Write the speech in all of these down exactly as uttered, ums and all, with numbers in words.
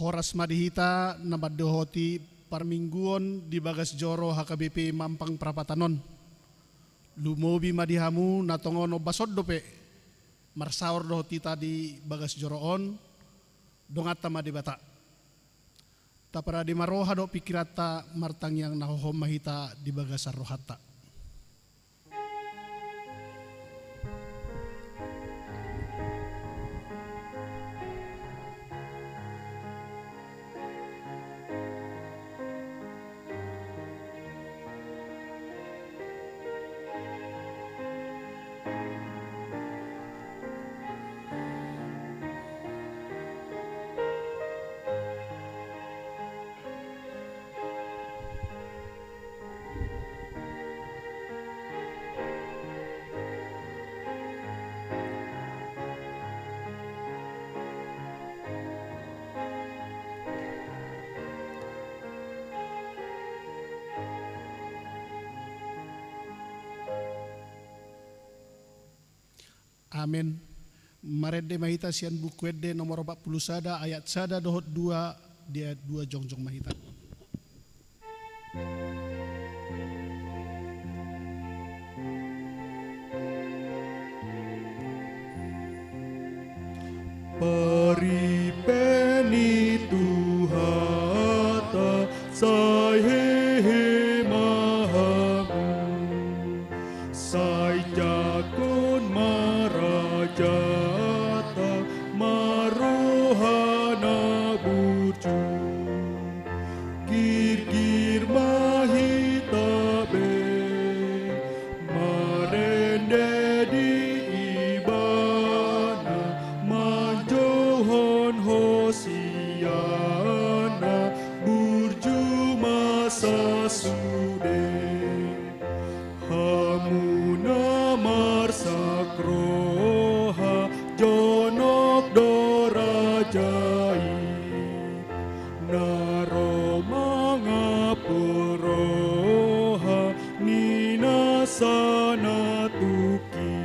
Horas ma di hita na mandohoti parmingguon di bagas joro H K B P Mampang Prapatan on. Lumobi ma di hamu na tongon ombas on dope marsaor dohot hita di bagas joro on. Donganta ma Debata. Taparade ma roha dohot pingkiranta, martangiang na hohom ma hita di bagasan rohanta. Amen. Marende ma hita sian Buku Ende nomor opat pulu sada, ayat sada dohot dua, di ayat dua jongjong ma hita. Paripe ni Tuhanta, sai hehe ma hamu. Sai jangkon ma rajanta, marroha na burju. Girgir ma hita be, marende di Ibana, manjouhon Hosiana, burju ma sasude. Hamu na marsak roha, jonok do raja i, na ro mangampul roha ni nasa na tungki.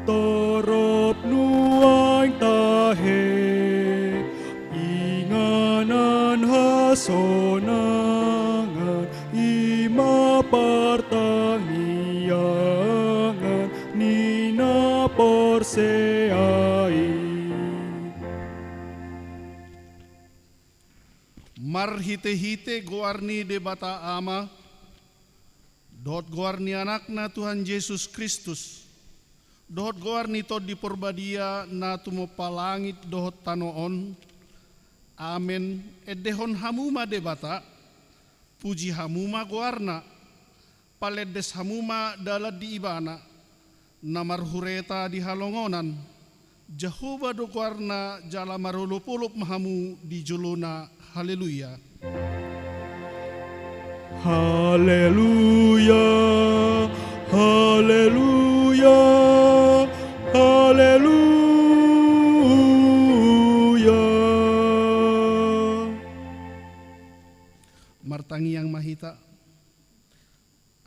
Torop nuaeng tahe, inganan hasonangan, i ma partangiangan ni na porsea i. Marhitehite goar ni Debata Ama, dohot goar ni Anakna Tuhan Jesus Kristus, dohot goar ni Tondi Porbadia na tumompa langit dohot tano on. Amen. Endehon hamu ma Debata, puji hamu ma goarna, palendes hamu ma dalan di Ibana, na marhureta di halongonan. Jahowa do goarna, jala marolopolop ma hamu di jolona. Haleluya. Haleluya, haleluya, haleluya. Martangiang ma hita.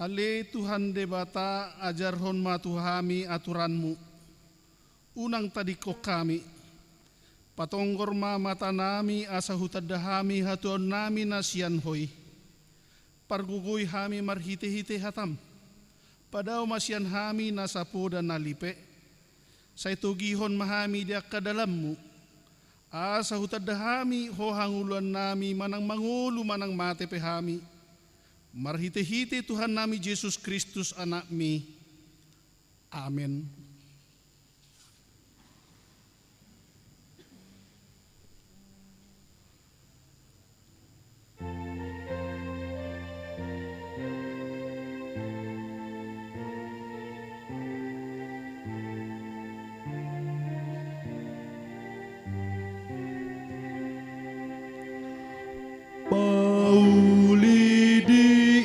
Ale Tuhan Debata, ajarhon ma tu hami aturan-Mu. Unang tadingkon hami. Patonggor ma matanami asa hutanda hami hatuaonnami na sian Ho i. Pargogoi hami marhitehite hata-M. Padao ma sian hami nasa poda na lipe. Sai togihon ma hami di angka dalan-Mu. Asa hutanda hami Ho hangoluannami manang mangolu manang mate pe hami. Marhitehite Tuhannami Jesus Kristus, Anak-Mi. Amen. Pauli di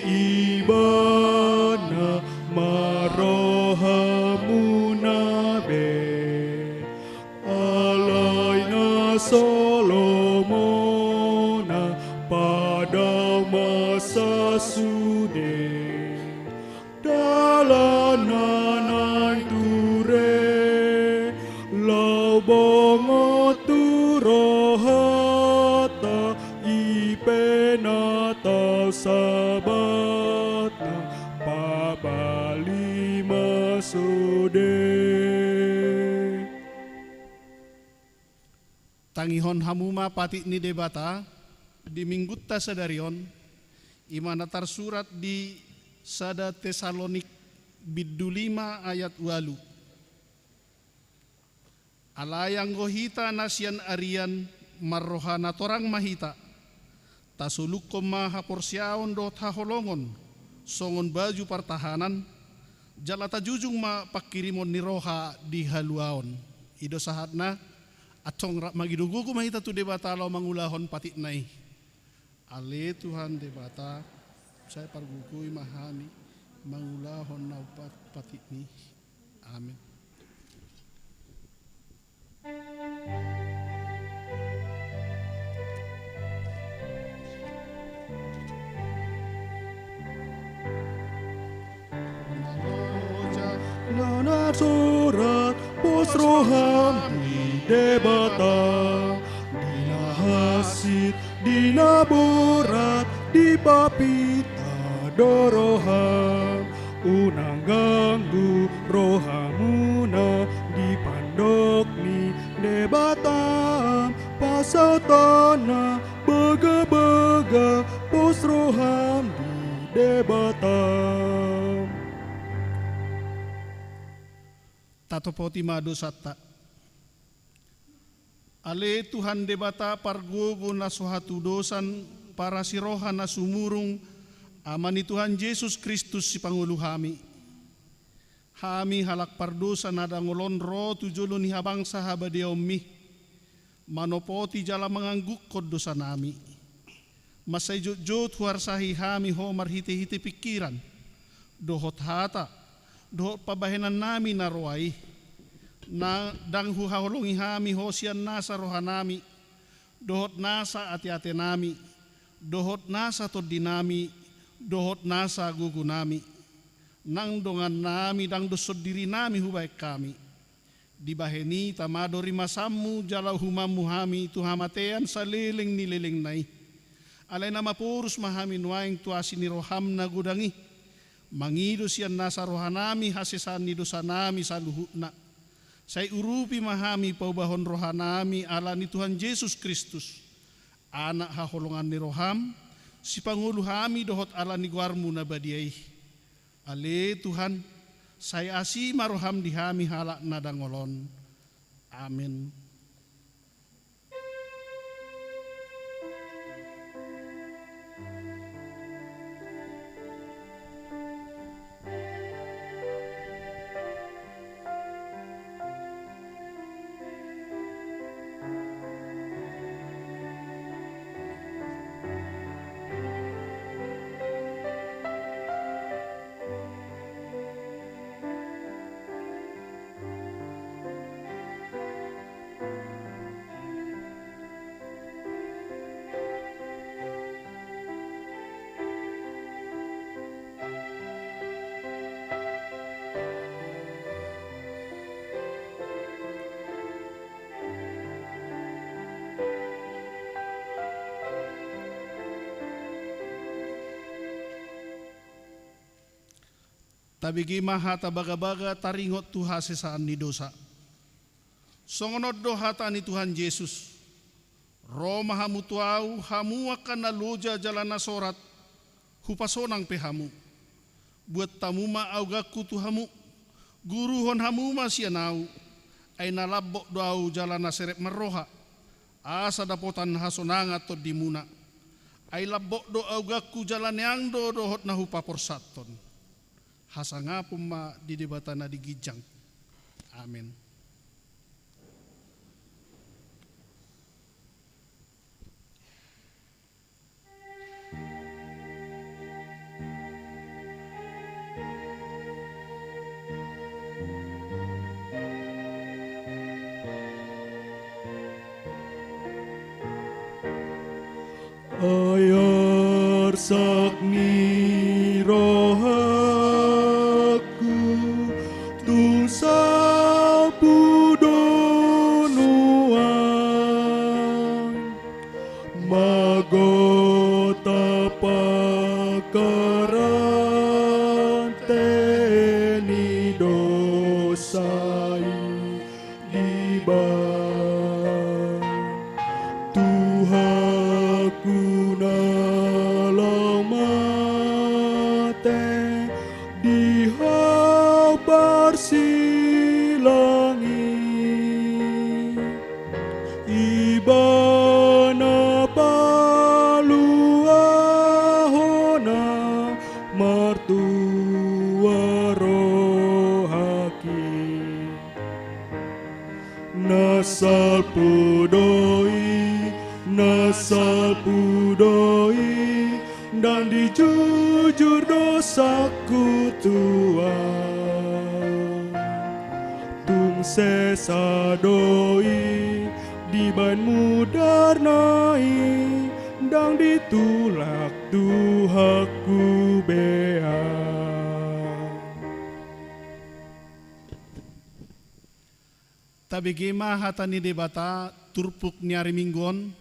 Ibana ma rohamuna be. Alai na so lomona padao ma sasude. Dalan na naeng ture, laho bongot tu roha Pabali ma sude. Tangihon hamu ma patik ni Debata di Minggunta sadari on, i ma na tarsurat di sada Tesalonik bindu lima ayat ualu. Alai anggo hita na sian arian, marroha na torang ma hita. Tasolukkon ma haporseaon dohot haholongon songon baju partahanan, jala tajujung ma panghirimon ni roha di haluaon. I do sahatna. Antong rap mangido gogo ma hita tu Debata laho mangulahon patikna i. Ale Tuhan Debata, sai pargogoi ma hami mangulahon na umpat patikmi. Amen. Na tarsurat, pos roham di Debata, di na hansit, di na borat, dipapinta do roham. Unang ganggu rohamuna di pandok ni Debatam, pasahatonna bagabagam, pos roham di Debatam. Tatopoti ma dosanta. Ale Tuhan Debata pargogo na so hatudosan, parasi roha na sumurung, Ama ni Tuhan Jesus Kristus sipangolu hami. Hami halak pardosa na dangol on ro tu jolo ni habangsa habadiaonmi, manopoti jala manganggukkon dosanami. Mansai jotjot huarsahi hami Ho marhitehite pingkiran, dohot hata, dohot pambahenannami na roa i. Na ndang huhaholongi hami Ho sian nasa rohanami, dohot nasa ateatenami, dohot nasa tondinami, dohot nasa gogonami. Nang dongannami ndang doshon dirinami hubahen hami. Dibahen i tama do rimasanmu jala uhumanmu hami tu hamatean saleleng ni lelengna i. Alai na maporus ma hami nuaeng tu asi ni roham na godang i, mangido sian nasa rohanami hasesaan ni dosanami saluhutna. Sai urupi ma hami paubahon rohanami ala ni Tuhan Jesus Kristus, Anak haholongan ni roham, sipangolu hami dohot ala ni goarmu na badia i. Ale Tuhan, sai asi ma roham di hami halak na dangol on. Amen. Tabege ma hata bagabaga taringot tu hasesaan ni dosa. Songon on do hata ni Tuhan Jesus: Ro ma hamu tu Ahu, hamu angka na loja jala na sorat, hupasonang pe hamu. Buat hamu ma augangku tu hamu, guruhon hamu ma sian Ahu, ai na lambok do Ahu jala na serep marroha, asa dapotan hasonangan tondimuna. Ai lambok do augangku jala neang do dohot na hupaporsathon. Hasangapon ma di Debata na di ginjang. Amen. Ai arsak ni rohangku tung sapu do nuaeng, magotap angka ra silang i. Ibana paluahon na martua rohaki. Na salpu do i, na salpu do i, ndang dijujur dosaku tu Ahu. Tung sesa do i dibahen mudarna i, ndang ditulak Tuhanku be Ahu. Tabege ma hata ni Debata turpuk ni ari Minggu on,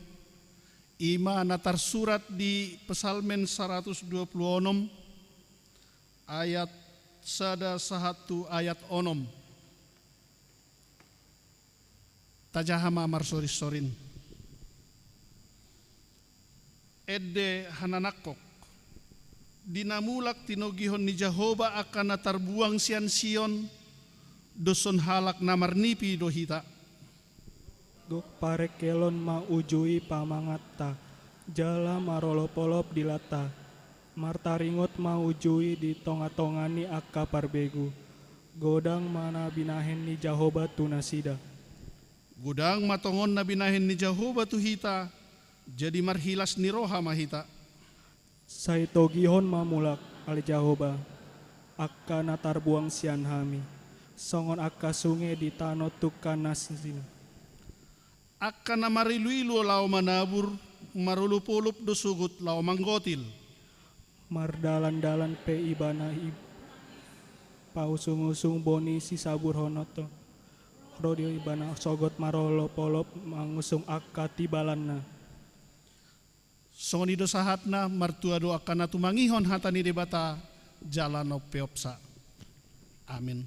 i ma na tarsurat di Psalmen saratus dua pulu onom, ayat sada sahat tu ayat onom. Tajaha ma marsorinsorin. Ende hananangkok. Di na mulak tinogihon ni Jahowa angka na tarbuang sian Sion, doshon halak na marnipi do hita. Gok parengkelon ma uju i pamanganta, jala marolopolop dilanta. Martaringot ma uju i di tongatonga ni angka parbegu. Godang ma na binahen ni Jahowa tu nasida. Godang ma tongon na binahen ni Jahowa tu hita, jadi marhilas ni roha ma hita. Sai togihon ma mulak, ale Jahowa, angka na tarbuang sian hami, songon angka sunge di tano tungkan nasida. Angka na mariluilu laho manabur, marolopolop do sogot laho manggotil. Mardalandalan pe ibana i pausungusung boni sisaburhononta. Ro do ibana sogot marolopolop mangusung angka tibalanna. Songon i do sahatna, martua do angka na tumangihon hata ni Debata jala na umpeopsa. Amin.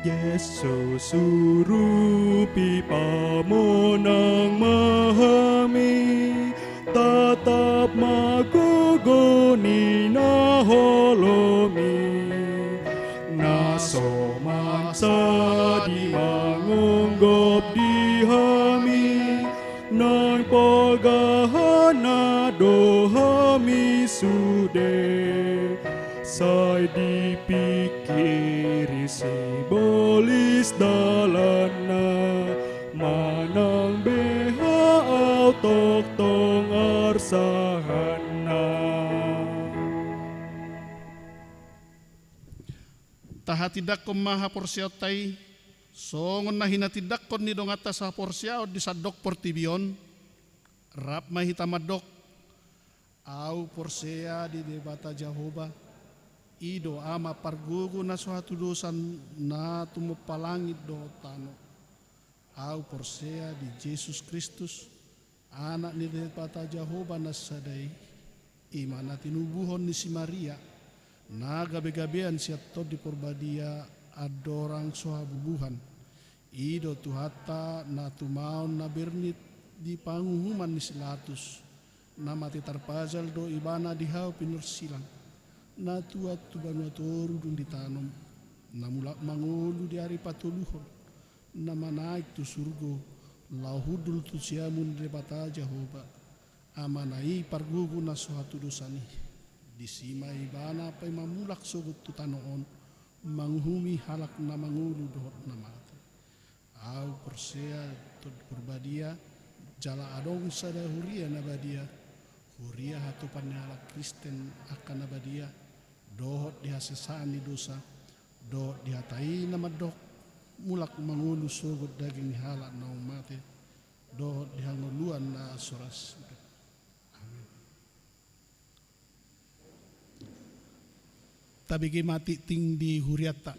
Jesus urupi, pamonang ma hami, tatap ma gogo ni na holom i, na so mansadi mangonggop di hami, nang pagahanna do hami sude, sai dipingkiri sibolis dalanna, manang beha ahu tongtong arsahanna. Tahatindanghon ma haporseaonta i, songon na hinatindangkon ni donganta sahaporseaon di sandok portibi on, rap ma hita mandok: Ahu porsea di Debata Jahowa, i do Ama pargogo na so hatudosan, na tumompa langit dohot tano. Ahu porsea di Jesus Kristus, Anak ni Debata Jahowa na sada i, i ma na tinubuhon ni si Maria, na gabegabean sian Tondi Parbadia, andorang so habubuhan. I do Tuhanta na tumaon na bernit di panguhuman ni si Latus, na mate tarpajal do Ibana di hau pinorsilang, na tuat tu banua toru dung ditanom, na mulak mangolu di ari patoluhon, na manaek tu surgo, laho hundul tu siamun ni Debata Jahowa, Amana i pargogo na so hatudosan i. Disi ma Ibana paima mulak sogot tu tano on, manguhumi halak na mangolu dohot na mate. Ahu porsea Tondi Parbadia, jala adong sada huria na badia, huria hatopan ni halak Kristen angka na badia, dohot di hasesaan ni dosa, dohot di hata i na mandok: Mulak mangolu sogot daging ni halak naung mate, dohot di hangoluan na so ra suda. Amin. Tabege ma tingting di hurianta.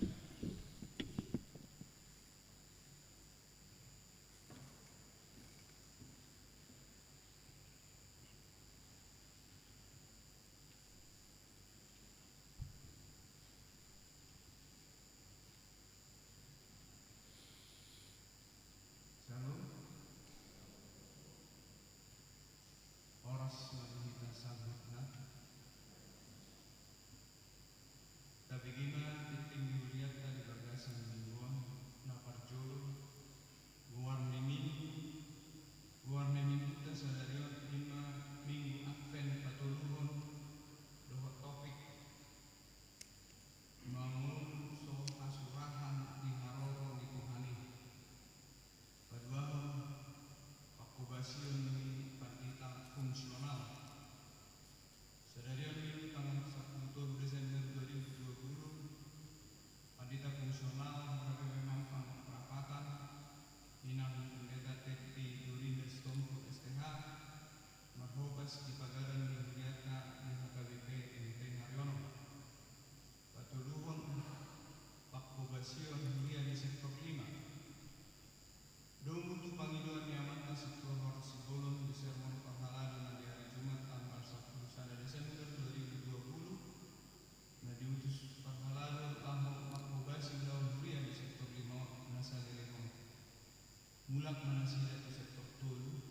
Manasida tu sektor tolu.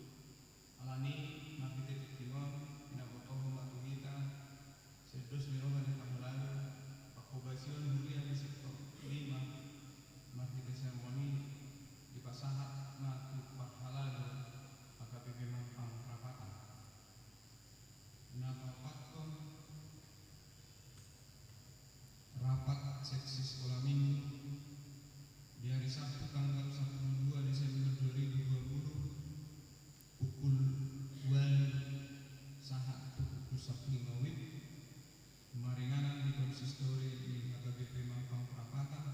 Alani marhite tingki on, pinabotohon ma tu hita sian dos ni roha ni parhalado, pangkobasion huria ni sektor lima, marhite sermon i dipasahat ma tu parhalado H K B P Mampang Prapatan. Na paopathon, rapat seksi sekolah minggu di hari Sabtu tanggal sampulu dua Desember dua ribu dua puluh, pukul ualu sahat tu pukul sampulu lima wib, maringanan di konsistori di H K B P Mampang Prapatan.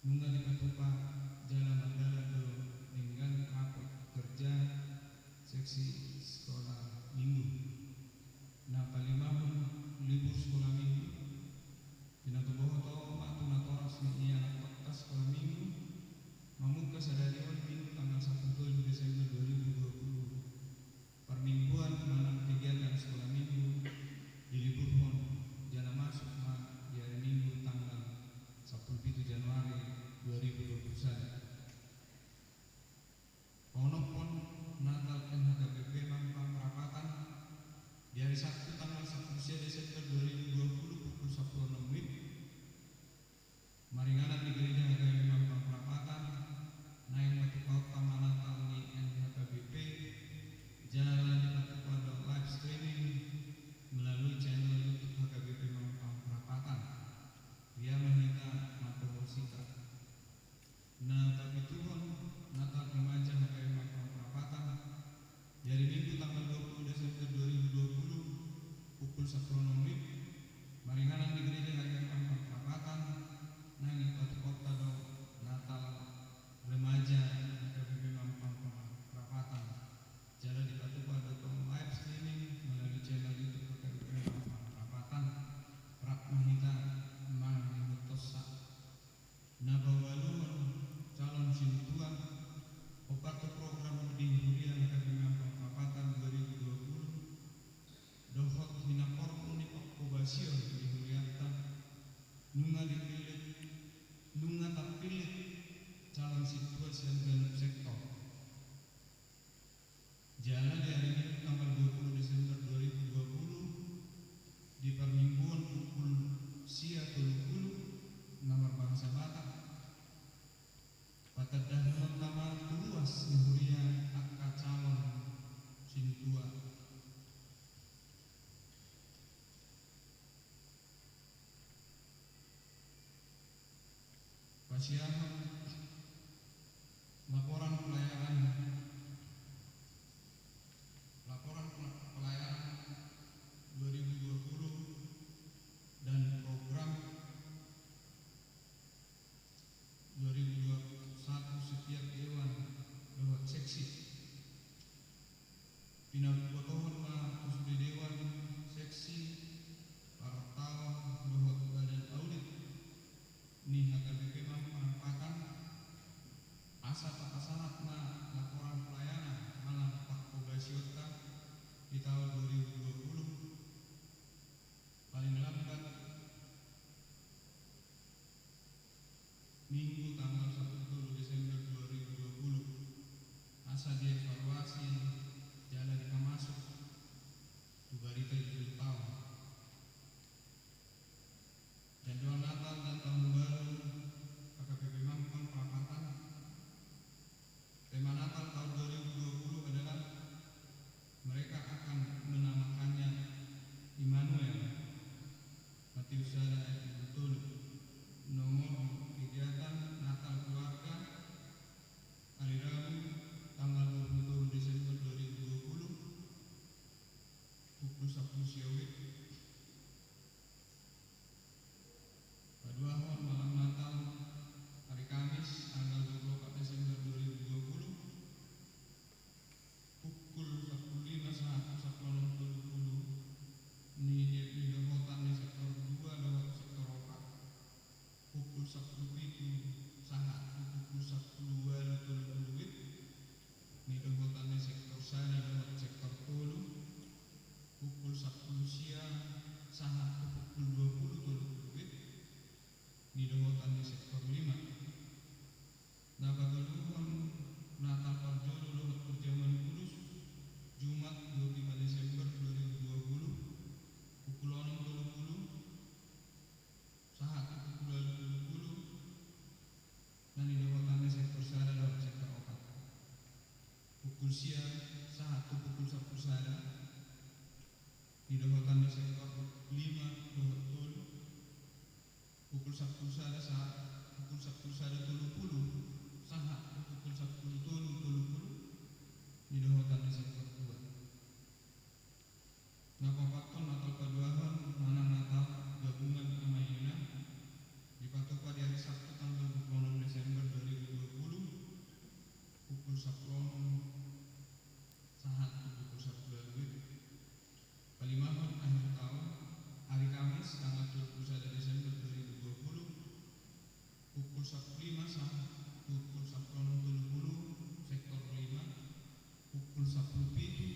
Nunga dipatupa jala mardalan do denggan rapat kerja seksi sekolah minggu. Na palimahon libur sekolah minggu, pinatubohothon ma tu natoras ni ianakhonta sekolah minggu, mamungka sadari on Minggu tanggal sampulu tolu Desember dua ribu dua puluh. Parmingguan manang kegiatan sekolah minggu diliburhon jala masuk ma di hari Minggu tanggal sampulu pitu Januari dua ribu dua puluh sada. Paonomhon Natal N H K B P Mampang Prapatan di hari Sabtu tanggal sampulu sia Desember dua ribu dua puluh pukul sampulu onom wib. Maringanan di Gereja H K B P Mampang Prapatan, naeng patupaonta ma Natal ni N H K B P, jala dipatupa do live streaming melalui channel YouTube H K B P Mampang Prapatan. Ria ma hita mambohosika. Na papituhon, Natal Remaja H K B P Mampang Prapatan, di hari Minggu tanggal dua puluh Desember dua ribu dua puluh, pukul sampulu onom wib, maringanan di Gereja H K B P Mampang Prapatan, naeng dipatupaonta do Natal Remaja H K B P Mampang Prapatan. Jala dipatupa do tong live streaming melalui channel YouTube H K B P Mampang Prapatan. Rap ma hita mangihuthonsa. Na paualuhon, calon sintua. Ompat do program di huria H K B P Mampang Prapatan dua ribu dua puluh, dohot hinapor ni pangkobasion di hurianta, nunga dipillit, nunga tapillit calon sintua sian ganup sektor. Jala di hari Minggu tanggal dua puluh Desember dua ribu dua puluh, di parmingguon pukul sia tolu puluh, na marbahasa Batak, patandahononta ma tu ruas ni huria angka calon sintua. Pasiahon laporan pelayanan, laporan pela-, pelayanan dua ribu dua puluh dan program dua ribu dua puluh satu setiap dewan dohot seksi. Pinabotohon ma tu sude dewan, seksi, partaon dohot badan audit ni H K B P Mampang Prapatan, asa tapasahat ma laporan pelayanan manang pangkobasionta di taon dua ribu dua puluh, paling lambat Minggu tanggal sampulu tolu Desember dua ribu dua puluh, asa dievaluasi jala dipamasuk tu barita jujur taon. Jadwal Natal dan Tahun Baru H K B P Mampang Prapatan. Tema Natal tahun dua ribu dua puluh adalah Mereka Akan Menamakannya Immanuel, Matius sada ayat dua puluh tolu. Nomor kegiatan Natal keluarga, hari Rabu, tanggal dua puluh tolu Desember dua ribu dua puluh, pukul sampulu sia wib. Paduahon, malam Natal, hari Kamis, tanggal dua puluh opat Desember dua ribu dua puluh, pukul sampulu lima sahat tu sampulu onom tolu puluh, ni, ni dohotan ni sektor dua dohot sektor opat, pukul sampulu pitu sahat tu pukul sampulu ualu tolu puluh wib, ni dohotan ni sektor sada dohot sektor tolu, pukul sampulu sia sahat tu pukul dua puluh tolu puluh wib, ni dohotan ni sektor lima. Na patoluhon, sahat pukul sampulu sada tolu pulu, sahat tu pukul sampulu tolu tolu pulu, di dohotan di sektor dua. Na paopathon Natal paduahon manang Natal gabungan ama ina, dipatupa di ari Sabtu tanggal dua puluh enam Desember dua ribu dua puluh, pukul sampulu onom sahat tu pukul sampulu ualu. Palimahon akhir taon, ari Kamis tanggal dua puluh sada Desember dua ribu dua puluh, pukul sampulu lima sahat pukul sampulu onom tolu pulu, sektor lima, pukul sampulu pitu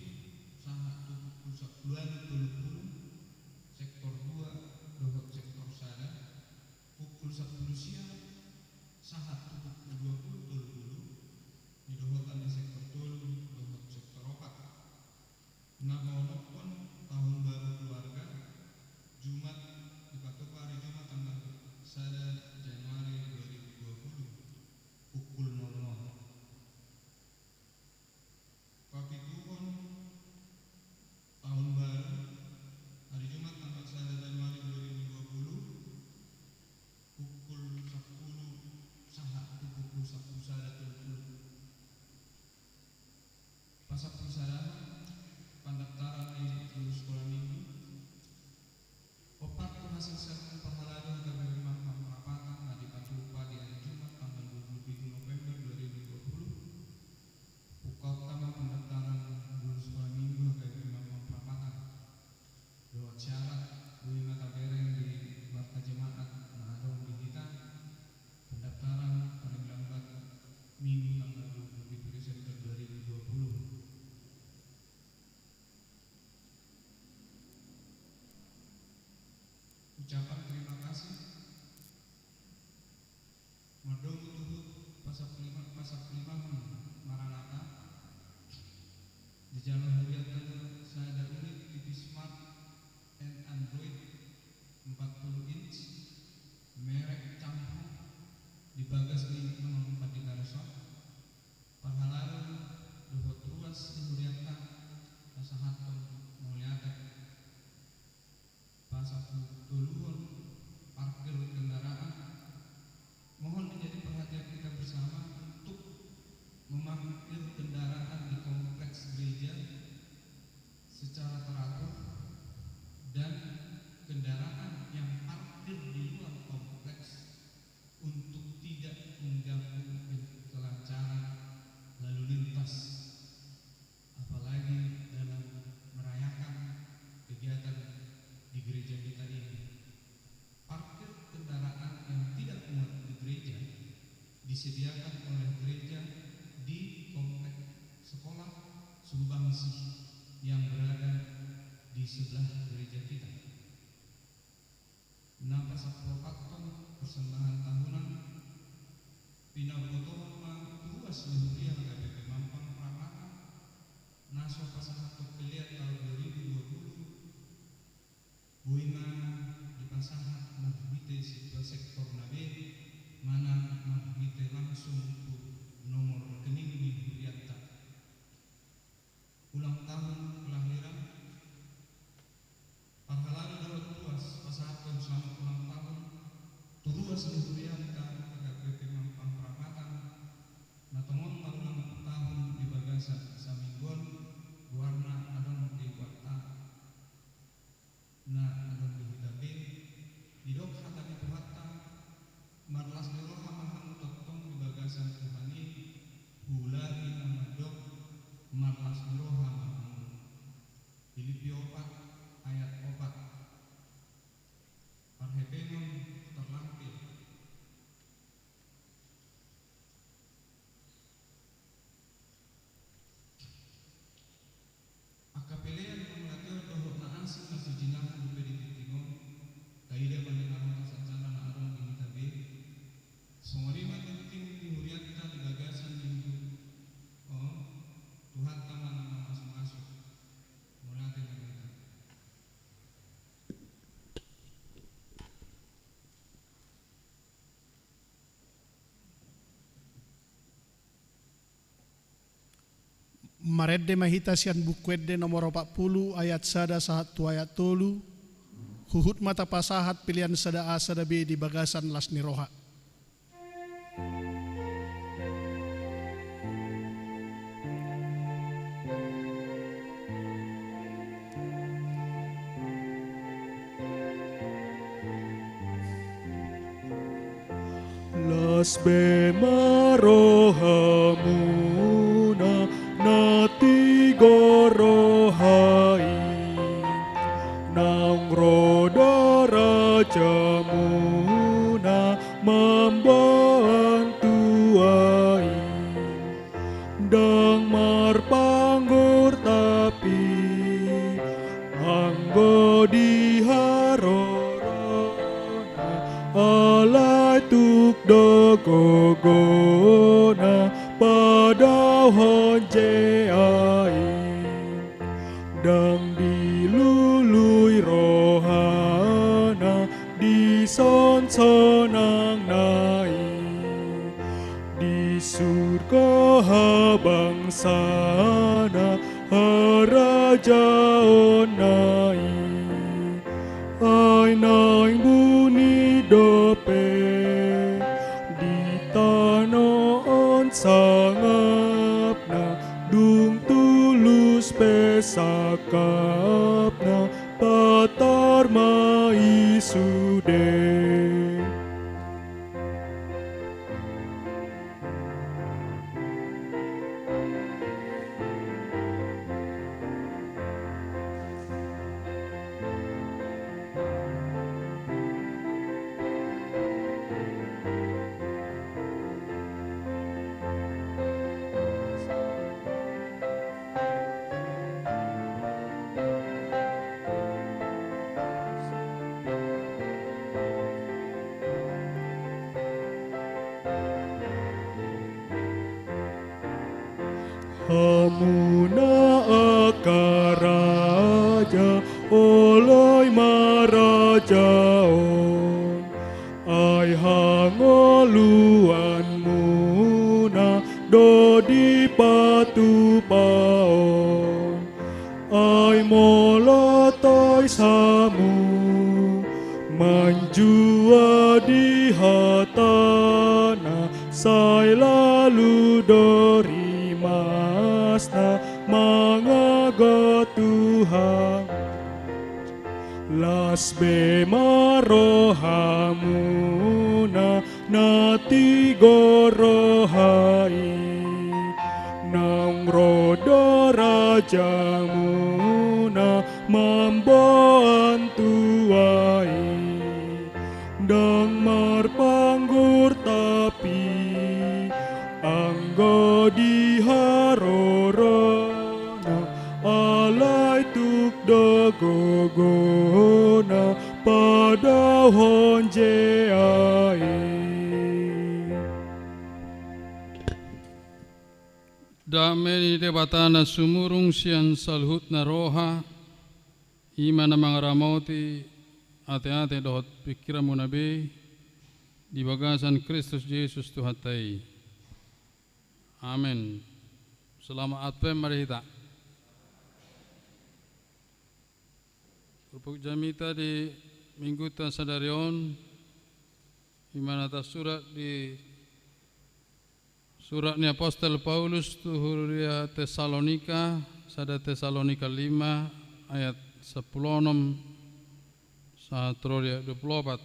sahat tu pukul sampulu ualu tolu pulu, sektor dua dohot sektor sada, pukul sampulu sia sahat tu pukul dua puluh tolu pulu, di dohotan di sektor tolu dohot sektor opat. Na paonomhon tahun baru keluarga, Jumat, dipatupa ari Jumat tanggal sada Januari dua ribu dua puluh, pukul nol nol. Papituhon tahun baru, ari Jumat tanggal sada Januari dua ribu dua puluh, pukul sampulu sahat tu pukul sampulu sada tolu pulu. Pasampulu sada, pendaftaran ni lulus sekolah minggu. Opat tu hasil sermon parhalado H K B P Mampang Prapatan na dipatupa di ari Jumat tanggal dua puluh pitu November dua ribu dua puluh. Buka utama pendaftaran lulus sekolah minggu H K B P Mampang Prapatan. Dohot syarat, boi ma tabereng di warta jemaat na adong di hita, pendaftaran paling lambat Minggu tanggal dua puluh pitu Desember dua ribu dua puluh. Ucapan terima kasih. Mardomu tuhut pasampulu lima, pasampulu lima Maranatha. Dijalo hurianta sada unit T V smart and Android empat puluh inch merek Samsung di bagas ni Amang Pandita Resort. Parhalado dohot ruas ni hurianta pasahathon mauliate. Pasampulu toluhon, parkir kendaraan. Mohon menjadi perhatian kita bersama untuk memarkir kendaraan di kompleks gereja secara teratur, dan kendaraan yang parkir di luar kompleks untuk tidak mengganggu kelancaran lalu lintas, apalagi dalam merayakan kegiatan di gereja kita ini. Parkir kendaraan yang tidak muat di gereja disediakan oleh gereja di komplek sekolah Sumbangsih yang berada di sebelah gereja kita. Na pasampulu opat, persembahan tahunan. Pinabotohon ma tu ruas ni huria H K B P Mampang Prapatan na so pasahathon pelean taon dua ribu dua puluh, boi ma dipasahat marhite situa sektor na be manang marhite langsung tu nomor rekening ni hurianta. Ulang tahun kelahiran, parhalado dohot ruas pasahathon selamat ulang tahun tu ruas ni hurianta H K B P Mampang Prapatan na tongon marulang tahun di bagasan saminggu on, goarna adong di warta na adong di hita be. Didok hata ni Tuhanta, marlas ni roha ma hamu tongtong di bagasan Tuhan i, huulahi na mandok, marlas ni roha ma hamu. Pilippi opat ayat opat. Parhepengon terlampil. Angka pelean, panghataion dohot na asing na so jinalahan dope di tingting on, taida ma di halak na sansara na adong di hita be. Songon i ma tingting ni hurianta di bagasan minggu on, Tuhanta ma na mamasumasu. Mauliate ma di hita. Marende ma hita sian Buku Ende nomor opat pulu ayat sada sahat tu ayat tolu. Huhut ma tapasahat pelean sada A sada B di bagasan las ni roha. Las be ma rohamuna, na tigor roha i. Naung ro do rajamuna mamboan tua i. Ndang marpanggur tapi anggo di harorona, alai tuk do gogona padaohon jea i. Ndang dilului rohana dison sonangna i, di surgo habangsana harajaonna i. Ai naeng buni dope di tano on sangapna, dung tulus pe sangkapna, patar ma i sude. Hamuna angka raja, olo i ma raja on, ai hangoluanmuna do dipatupa on. Ai molo tois hamu manjua di hatana, sai lalu do rimasna mangago Tuhan. Las be ma rohamuna, na tigor roha i. Naung ro do rajamuna mamboan tua i. Ndang marpanggur tapi anggo di harorona, alai tuk do gogona padaohon jea i. Dame ni Debata na sumurung sian saluhutna roha, i ma na mangaramoti ateate dohot pingkiranmuna be di bagasan Kristus Jesus Tuhanta i. Amen. Selamat Advent ma di hita. Turpuk jamita di mingguta sadari on, i ma na tarsurat di surat ni apostel Paulus tu huria Tesalonika, sada Tesalonika lima ayat sampulu onom sahat ro di ayat dua pulu opat.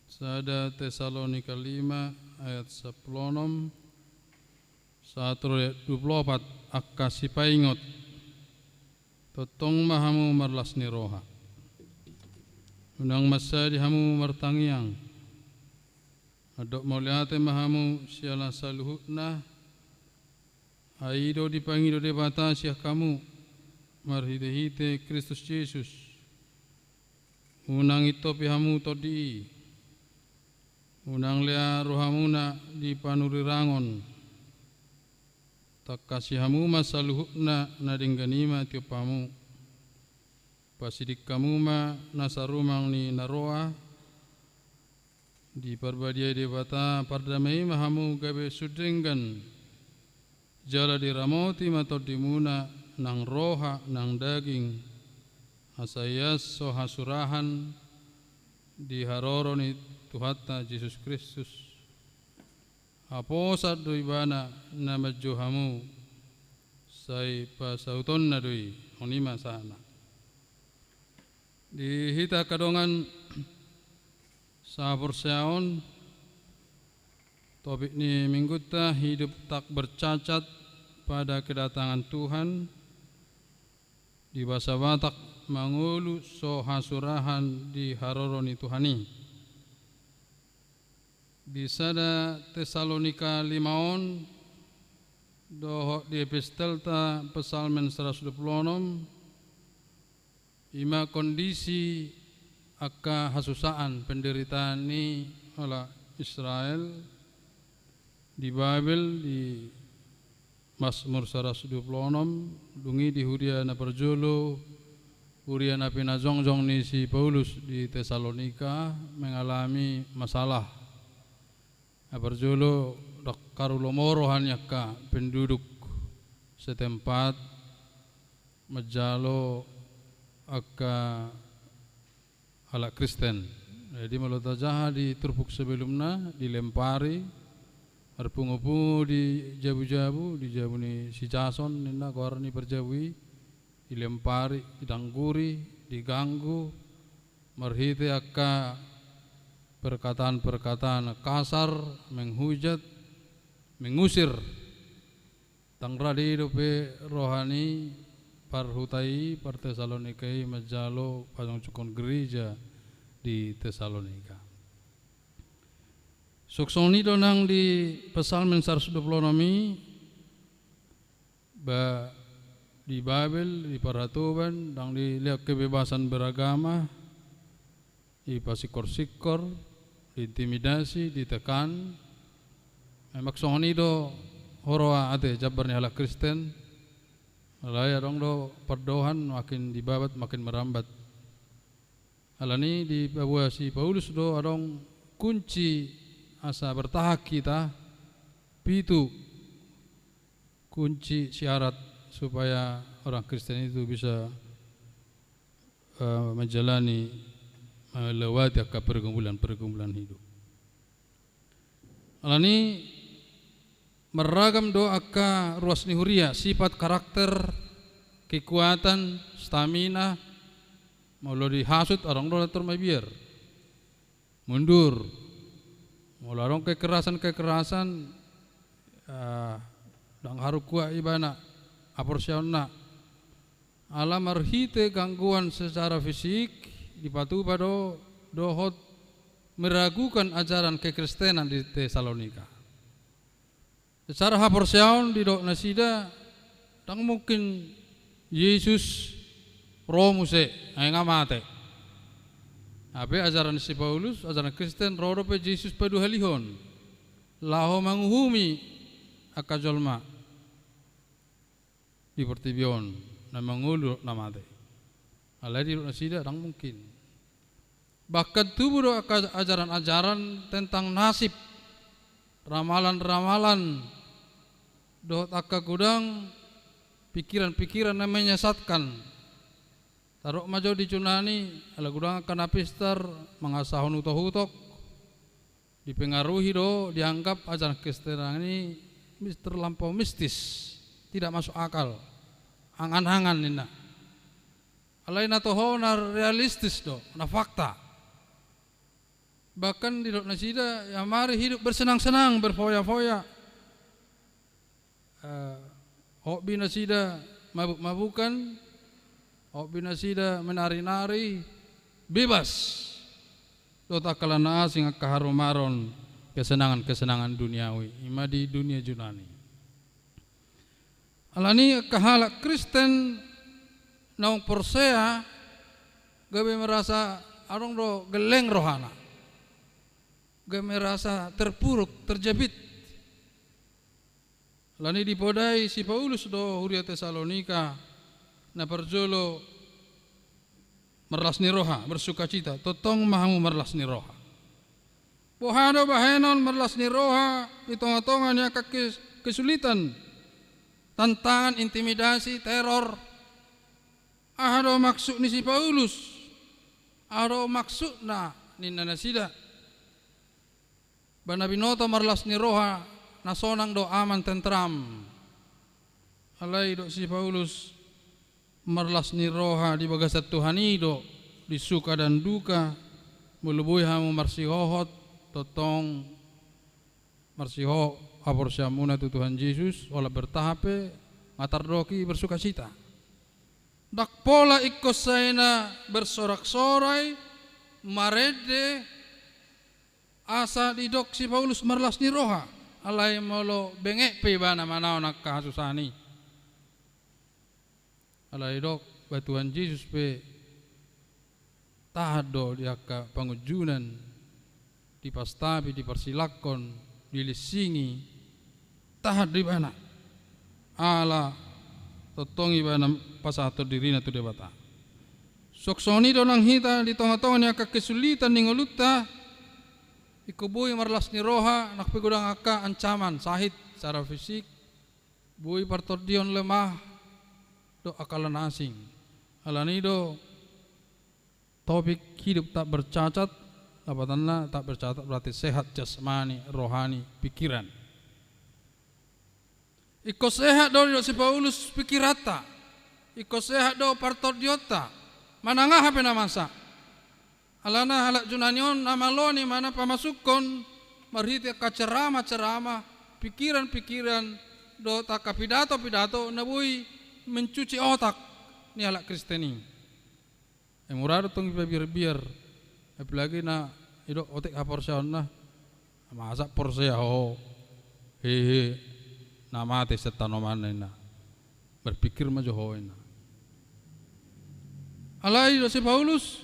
Sada Tesalonika lima ayat sampulu onom sahat ro di ayat dua pulu opat, angka sipaingot. Tongtong ma hamu marlas ni roha. Unang mansadi hamu martangiang. Mandok mauliate ma hamu siala saluhutna, ai i do dipangido Debata sian hamu marhitehite Kristus Jesus. Unang intopi hamu tondi i. Unang lea rohamuna di panurirangon. Tangkasi hamu ma saluhutna, na denggan i ma tiop hamu. Pasiding hamu ma nasa rumang ni na roa. Diparbadiai Debata pardame i ma hamu gabe sun denggan. Jala diramoti ma tondimuna, nang roha nang daging, Asa ias so hasurahan di haroro ni Tuhanta Jesus Kristus, haposan do Ibana na manjou hamu, sai pasautonna do i. On i ma sahatna. Di hita angka dongan sahaporseaon, topik ni minggunta hidup tak bercacat pada kedatangan Tuhan. Di bahasa Batak, mangolu so hasurahan di haroro ni Tuhan i. Di sada Tesalonika lima on dohot di epistolta Psalmen saratus dua pulu onom, i ma kondisi angka hasusaan, penderitaan ni halak Israel di Babel, di Masmur saratus dua pulu onom, dung i di huria na parjolo, huria na pinajongjong ni si Paulus di Tesalonika, mengalami masalah. Na parjolo, ndang haru lomo roha ni angka penduduk setempat manjalo angka halak Kristen. Jadi, molo tajaha di turpuk sebelumna, dilempari, marpungupungu di jabujabu, di jabu ni si Jason, ninna goar ni parjabu i, dilempari, didangguri, diganggu, marhite angka perkataan-perkataan kasar, menghujat, mengusir. Ndang rade dope roha ni parhuta i, par Tesalonika i, manjalo pajongjongkon gereja di Tesalonika. Songon i do nang di Psalmen saratus dua pulu onom i, ba di Babel, di parhatoban, ndang dilehon kebebasan beragama, dipasikkor-sikkor, diintimidasi, ditekan. Memang songon i do huroha ate jambar ni halak Kristen. Alai adong do pandohan, makin dibabat makin merambat. Alani i dipaboa si Paulus do adong kunci asa bertahan hita, pitu kunci syarat supaya orang Kristen itu bisa eh, menjalani, melewati angka pergumulan-pergumulan hidup. Alani i marragam do angka ruas ni huria, sifat, karakter, kekuatan, stamina. Molo dihasut, adong do na tor mabiar, mundur. Molo adong kekerasan-kekerasan, ah, ndang haru kuat ibana haporseaonna. Ala marhite gangguan secara fisik dipatupa do dohot meragukan ajaran kekristenan di Tesalonika. Secara haporseaon didok nasida, ndang mungkin Jesus ro muse, ai nga mate. Hape ajaran si Paulus, ajaran Kristen, ro dope Jesus paduahalihon laho manguhumi angka jolma di portibi on, na mangolu dohot na mate. Alai didok nasida, ndang mungkin. Bahkan tubu do angka ajaran-ajaran tentang nasib, ramalan-ramalan, dohot angka godang pikiran-pikiran na menyesatkan. Taruhuk ma jo di Junani, ala godang angka na pistar, mangasahon utok-utok, dipengaruhi do, dianggap ajaran Kristen i mis-, terlampau mistis, tidak masuk akal, angan-angan ninna. Alai na toho na realistis do, na fakta. Bahkan didok nasida, ia mari hidup bersenang-senang, berfoya-foya. Eh, hobi nasida mabuk-mabukan, hobi nasida menari-nari, bebas. Dohot angka na asing, angka harumaron, kesenangan-kesenangan duniawi, i ma di dunia Junani. Alani i angka halak Kristen naung porsea gabe merasa adong do gelleng rohana, gabe merasa terpuruk, terjepit. Alani i dipodai si Paulus do huria Tesalonika, na parjolo, marlas ni roha, bersukacita, tongtong ma hamu marlas ni roha. Boha do bahenon marlas ni roha di tonga-tonga ni angka kes-, kesulitan, tantangan, intimidasi, teror? Aha do maksud ni si Paulus? Aha do maksudna ninna nasida? Ba na binoto marlas ni roha na sonang do aman, tentram. Alai didok si Paulus, marlas ni roha di bagasan Tuhan i do, di suka dan duka, molo boi hamu marsihohot, tongtong marsihohot haporseaonmuna tu Tuhan Jesus, holan bertahap pe, nga tardok i bersukacita. Ndang pola ingkon sai na bersorak-sorai, marende, asa didok si Paulus marlas ni roha, alai molo benget pe ibana manaon angka hasusahan i. Alai didok, ba Tuhan Jesus pe tahan do di angka pangunjunan, dipastapi, diparsilangkon, dilinsingi, tahan do ibana. Ala tongtong ibana pasahathon dirina tu Debata. Suang songon i do nang hita di tonga-tonga ni angka kesulitan ni ngolunta, ingkon boi marlas ni roha, nang pe godang angka ancaman, sahit secara fisik, boi partondion, lemah, dohot angka na asing. Alani i do topik hidup tak bercacat, lapatanna tak bercacat berarti sehat jasmani, rohani, pikiran. Ingkon sehat do, didok si Paulus, pikiranta. Ingkon sehat do partondionta. Manang aha pe na masa. Alana halak Junani on na malo ni ibana pamasukhon marhite angka ceramah-ceramah, pikiran-pikiran, dohot angka pidato-pidato na boi mencuci otak ni halak Kristen i. Ai mura do tong dipabiar-biar. Apalagi na didok otik haporseaonna. Masa porsea ho? Hehe. Na mate sian tanomanna, ninna. Berpikir ma jo ho, ninna. Alai didok si Paulus,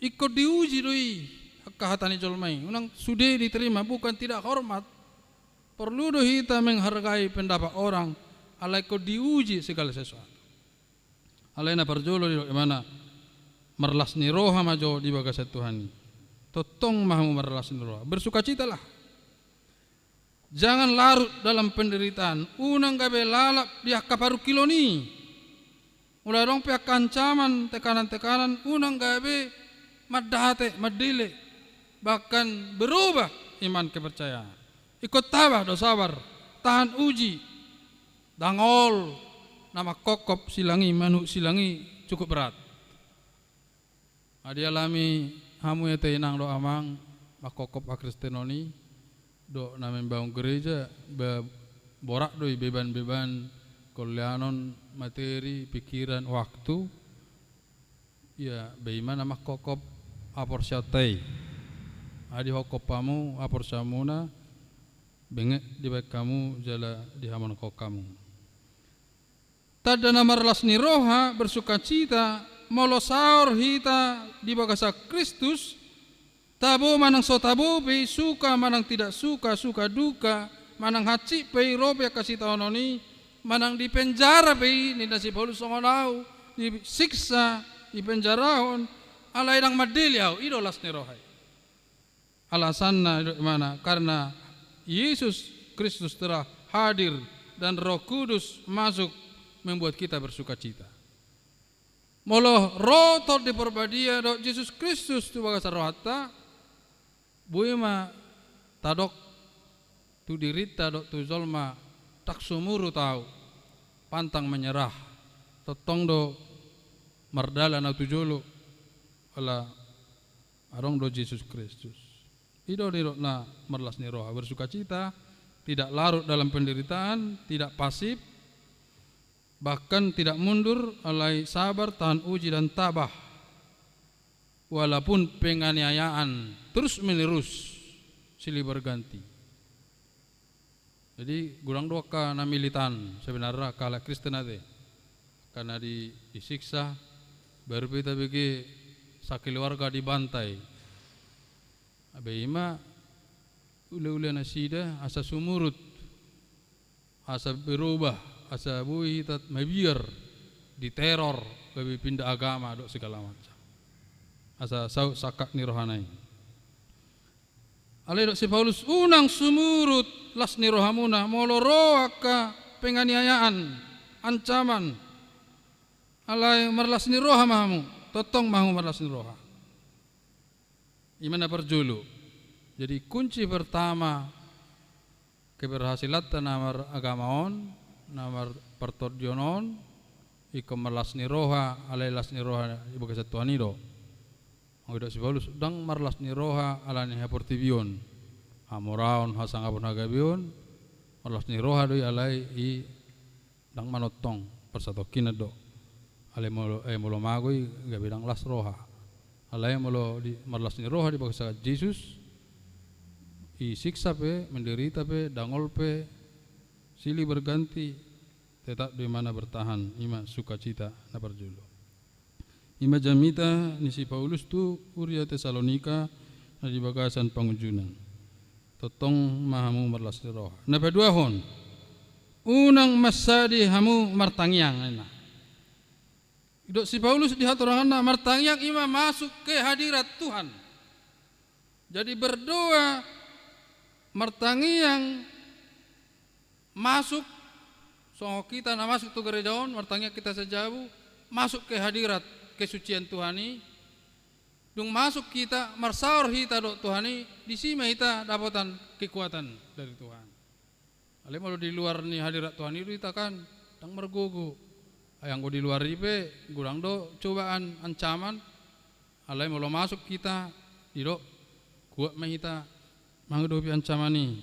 ingkon diuji do i angka hata ni jolma i. Unang sude diterima, bukan tidak hormat. Perlu do hita menghargai pendapat orang, alai ingkon diuji segala sesuatu. Alai na parjolo, didok ibana, marlas ni roha ma jo di bagasan Tuhan i. Tongtong ma hamu marlas ni roha. Bersukacitalah. Jangan larut dalam penderitaan. Unang gabe lalap di angka parungkilon i. Molo adong pe angka ancaman, tekanan-tekanan, unang gabe mandate, mandele. Bahkan berubah iman kepercayaan. Ingkon tabah do sabar, tahan uji. Dangol na mangkophop silang i, manuk silang i cukup berat. Nga dialami hamu ate inang dohot amang, mangkophop hakristenon i, dohot na membangun gereja, ba-, borat do i beban-beban, keleahan, materi, pikiran, waktu. Ia, ba i ma na mangkophop haporseaonta i. Nga dihophop hamu haporseaonmuna, benget dibahen hamu jala dihamonanghon hamu. Tanda na marlas ni roha, bersukacita, molo saor hita di bagasan Kristus, tabo manang so tabo pe i, suka manang tidak suka, suka duka, manang hansit pe i, ro pe angka sitaonon i, manang di penjara pe i, ninna si Paulus songon ahu, disiksa, dipenjarahon, alai ndang mandele ahu, i do las ni roha i. Alasanna, didok ibana, karena Yesus Kristus telah hadir dan Roh Kudus masuk membuat kita bersukacita. Molo ro Tondi Parbadia dohot Jesus Kristus tu bagasan rohanta, boi ma tadok tu dirinta dohot tu jolma, ndang sumurut ahu, pantang menyerah, tongtong do mardalan ahu tu jolo, ala adong do Jesus Kristus. I do didok na marlas ni roha, bersukacita, tidak larut dalam penderitaan, tidak pasif, bahkan tidak mundur, alai sabar, tahan uji dan tabah. Walaupun penganiayaan terus menerus silih berganti. Jadi, godang do angka na militan sebenarna, angka halak Kristen ate. Angka na di, disiksa, baru pe tabege sakeluarga dibantai. Ba i ma ulaula nasida asa sumurut, asa berubah, asa boi hita mabiar, diteror, gabe pindah agama, dohot segala macam. Asa saut sangkap ni rohana i. Alai didok si Paulus, unang sumurut las ni rohamuna, molo ro angka penganiayaan, ancaman. Alai marlas ni roha ma hamu, tongtong ma hamu marlas ni roha. I ma na parjolo. Jadi kunci pertama keberhasilanta na maragama on, na marpartondion on, ingkon marlas ni roha, alai las ni roha di bagasan Tuhan i do. Anggo didok si Paulus, ndang marlas ni roha ala ni haportibion, hamoraon, hasangapon, hagabeon, marlas ni roha do i alai i ndang manongtong, parsatongkinan do. Alai molo, eh, molo mago i gabe ndang las roha. Alai molo di, marlas ni roha di bagasan Jesus, i siksa pe, menderita pe, dangol pe, silih berganti, tetap do imana bertahan, i ma sukacita na parjolo. I ma jamita ni si Paulus tu huria Tesalonika na di bagasan pangunjunan. Tongtong ma hamu marlas ni roha. Na paduahon, unang mansadi hamu martangiang, ninna. Didok si Paulus di hatoranganna, martangiang i ma masuk ke hadirat Tuhan. Jadi berdoa, martangiang, masuk, songon hita na masuk tu gereja on, martangiang hita sajabu, masuk ke hadirat kesucian Tuhan i. Dung masuk hita, marsaor hita dohot Tuhan i, disi ma hita dapotan kekuatan dari Tuhan. Alai molo di luar ni hadirat Tuhan i do hita kan, ndang margogo. Ai anggo di luar i pe godang do cobaan, ancaman. Alai molo masuk hita, didok kuat ma hita mangadopi ancaman i.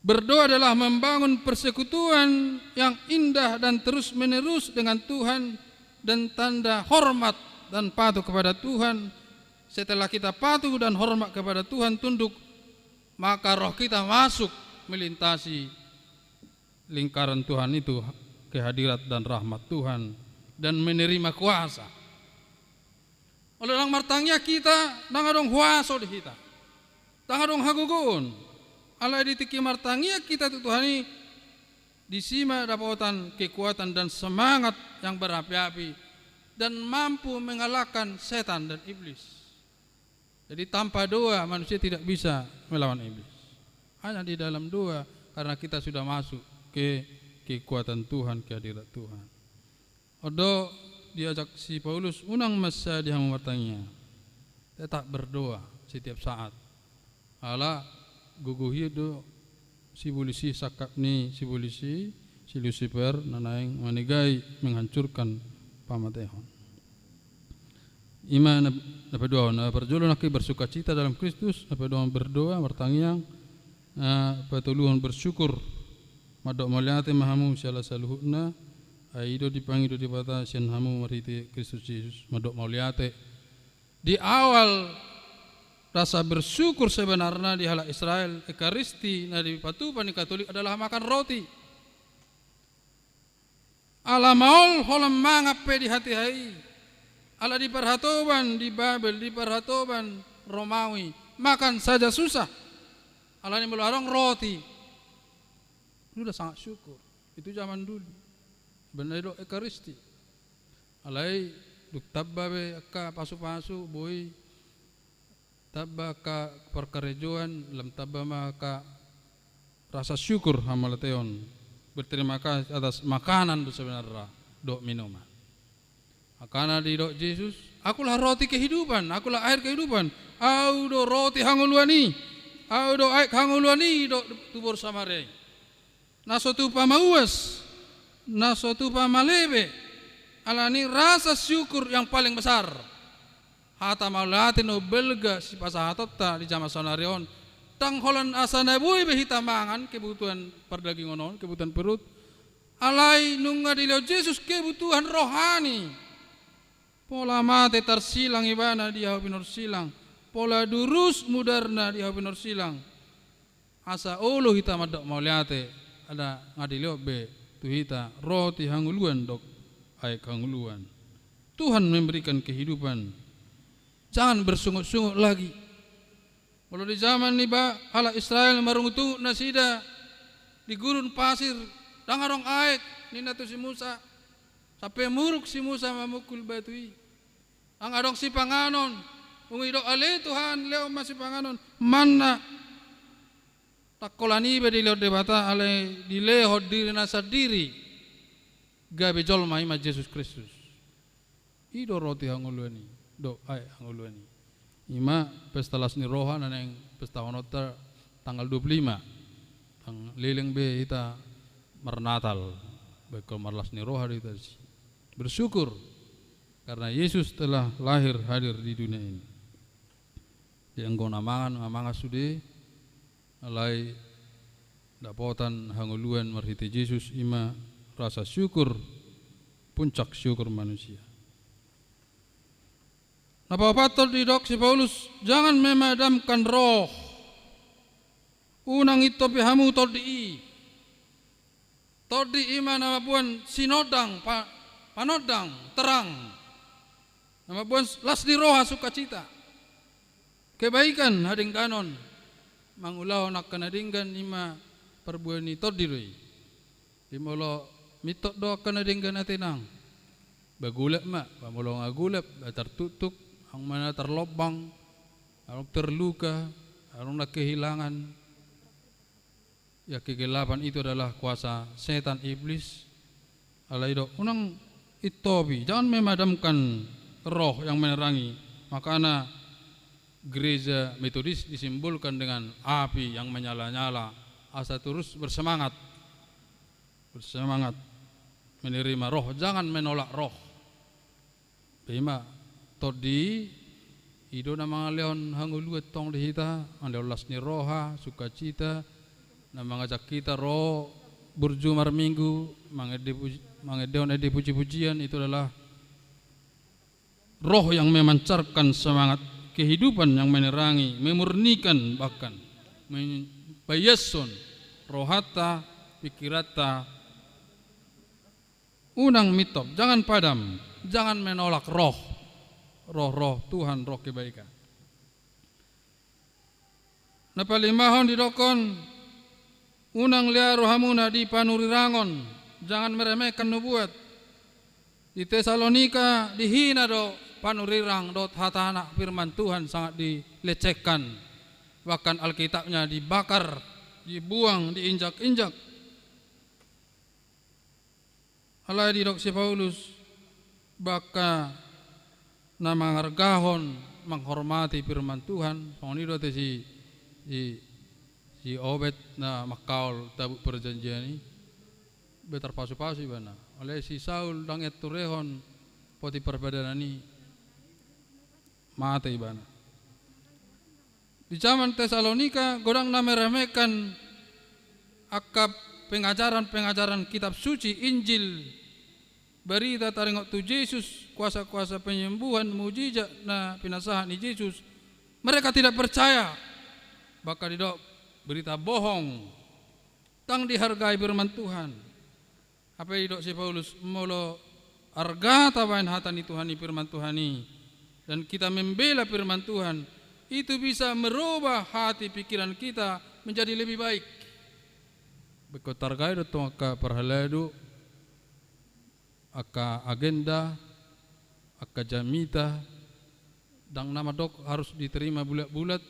Berdoa adalah membangun persekutuan yang indah dan terus-menerus dengan Tuhan dan tanda hormat dan patuh kepada Tuhan. Setelah kita patuh dan hormat kepada Tuhan, tunduk, maka roh kita masuk melintasi lingkaran Tuhan itu, ke hadirat dan rahmat Tuhan, dan menerima kuasa. Olo ndang martangiang hita, ndang adong huaso di hita, ndang adong hagogoon. Alai di tingki martangiang hita tu Tuhan i, disi ma dapotan kekuatan dan semangat yang berapi-api dan mampu mengalahkan setan dan iblis. Jadi tanpa doa manusia tidak bisa melawan iblis. Hanya di dalam doa, karena kita sudah masuk ke kekuatan Tuhan, ke hadirat Tuhan. On do diajak si Paulus, unang mansadi hamu martangiang. Tetap berdoa setiap saat. Ala gogo hian do sibolis i, sangkap ni sibolis i, si Lusifer, na naeng manegai, menghancurkan, pamatehon. I ma na, na paduahon, na parjolo nangkin bersukacita dalam Kristus, na paduahon berdoa, martangiang, na patoluhon bersyukur, mandok mauliate ma hamu siala saluhutna, ai i do dipangido Debata sian hamu marhite Kristus Jesus, mandok mauliate. Di awal rasa bersyukur sebenarna di halak Israel, Ekaristi na dipatupa ni Katolik adalah makan roti. Ala maol holan mangan pe di hatiha i. Ala di parhatoban di Babel, di parhatoban Romawi, makan saja susah. Ala ni molo adong roti, sudah sangat syukur. Itu zaman dulu. Benar do Ekaristi. Alai dung tamba be angka pasu-pasu, boi tamba angka parkarejoan, lam tamba ma angka rasa syukur, hamauliateon, berterima kasih atas makanan do sebenarna dohot minuman. Angkana didok Jesus, "Akulah roti kehidupan, akulah air kehidupan. Ahu do roti hangoluan i, ahu do aek hangoluan i," didok tu boru Samaria i. Na so tupa mauas, na so tupa malebe, ala ni rasa syukur yang paling besar. Hata mauliate na umbelga sipasahatonta di jaman saonari on, ndang holan asa na boi be hita mangan kebutuhan pardagingon on, kebutuhan perut. Alai nunga dilehon Jesus kebutuhan rohani. Pola mate tarsilang ibana di hau pinorsilang, pola durus mudarna di hau pinorsilang. Asa olo hita mandok mauliate, ala nga dilehon be tu hita roti hangoluan dohot aek hangoluan. Tuhan memberikan kehidupan. Jangan bersungut-sungut lagi. Molo di jaman ni ba-, halak Israel marungutungut nasida di gurun pasir, ndang adong aek, ninna tu si Musa, sampe muruk si Musa mamungkul batu i. Ndang adong sipanganon, dung didok, "Ale Tuhan, lehon ma sipanganon, manna." Ndang holan i be dilehon Debata, alai dilehon dirina sandiri. Gabe jolma i ma Jesus Kristus. I do roti hangoluan i, do aek hangoluan i. Ima pesta las ni roha na naeng pestahononta tanggal dua puluh lima. Tang leleng be hita marnatal, baik kalau marlas ni roha do hita disi. Bersyukur karena Yesus telah lahir hadir di dunia ini. Di anggo na mangan, na mangan sude, alai dapotan hangoluan marhite Jesus ima rasa syukur, puncak syukur manusia. Na paopathon didok si Paulus, jangan memadamkan roh. Unang intopi hamu tondi i. Tondi ima na mamboan sinondang, pa-, panondang, terang. Na mamboan las ni roha, sukacita. Kebaikan, hadengganon. Mangulahon angka na denggan ima parbue ni tondi do i. Jadi molo mintot do angka na denggan ate nang, ba golap ma, ba molo nga golap, ba tartuktuk, adong ma na tarlombang, adong terluka, adong na kehilangan. Ya, kegelapan itu adalah kuasa setan iblis. Alai do, unang intopi, jangan memadamkan roh yang menerangi. Makana gereja Metodis disimbolkan dengan api yang menyala-nyala, asa terus bersemangat. Bersemangat menerima roh, jangan menolak roh. Ima tondi i do na mangalehon hangoluan tong di hita, mangalehon las ni roha, sukacita, na mangajak hita ro burju marminggu, mangende puji-, mangendehon ende puji-pujian, itu adalah roh yang memancarkan semangat, kehidupan yang menerangi, memurnikan bahkan, men-, paiashon rohanta, pikiranta. Unang mintop, jangan padam, jangan menolak roh, roh-roh Tuhan, roh kebaikan. Na palimahon didokkon, unang lea rohamuna di panurirangon, jangan meremehkan nubuat. Di Tesalonika dihina do panurirang dohot hatana, firman Tuhan sangat dilecehkan, bahkan Alkitabnya dibakar, dibuang, diinjak-injak. Alai didok si Paulus, angka na mangargahon, manghormati firman Tuhan, songon i do ate si, si, si Obed na mangkaol tabuk perjanjian i, be tarpasu-pasu ibana. Alai si Saul ndang ianturehon poti parpadanan i, mate ibana. Di jaman Tesalonika, godang na meremehkan angka pengajaran-pengajaran Kitab Suci, Injil, barita taringot tu Jesus, kuasa-kuasa penyembuhan, mujizat na pinasahat ni Jesus. Mereka tidak percaya. Bahkan didok berita bohong. Ndang dihargai firman Tuhan. Hape didok si Paulus, molo arga tabaen hata ni Tuhan i, firman Tuhan i, dan kita membela firman Tuhan, itu bisa merubah hati pikiran kita menjadi lebih baik. Ingkon targai do tong angka parhalado, angka agenda, angka jamita, ndang na mandok harus diterima bulat-bulat,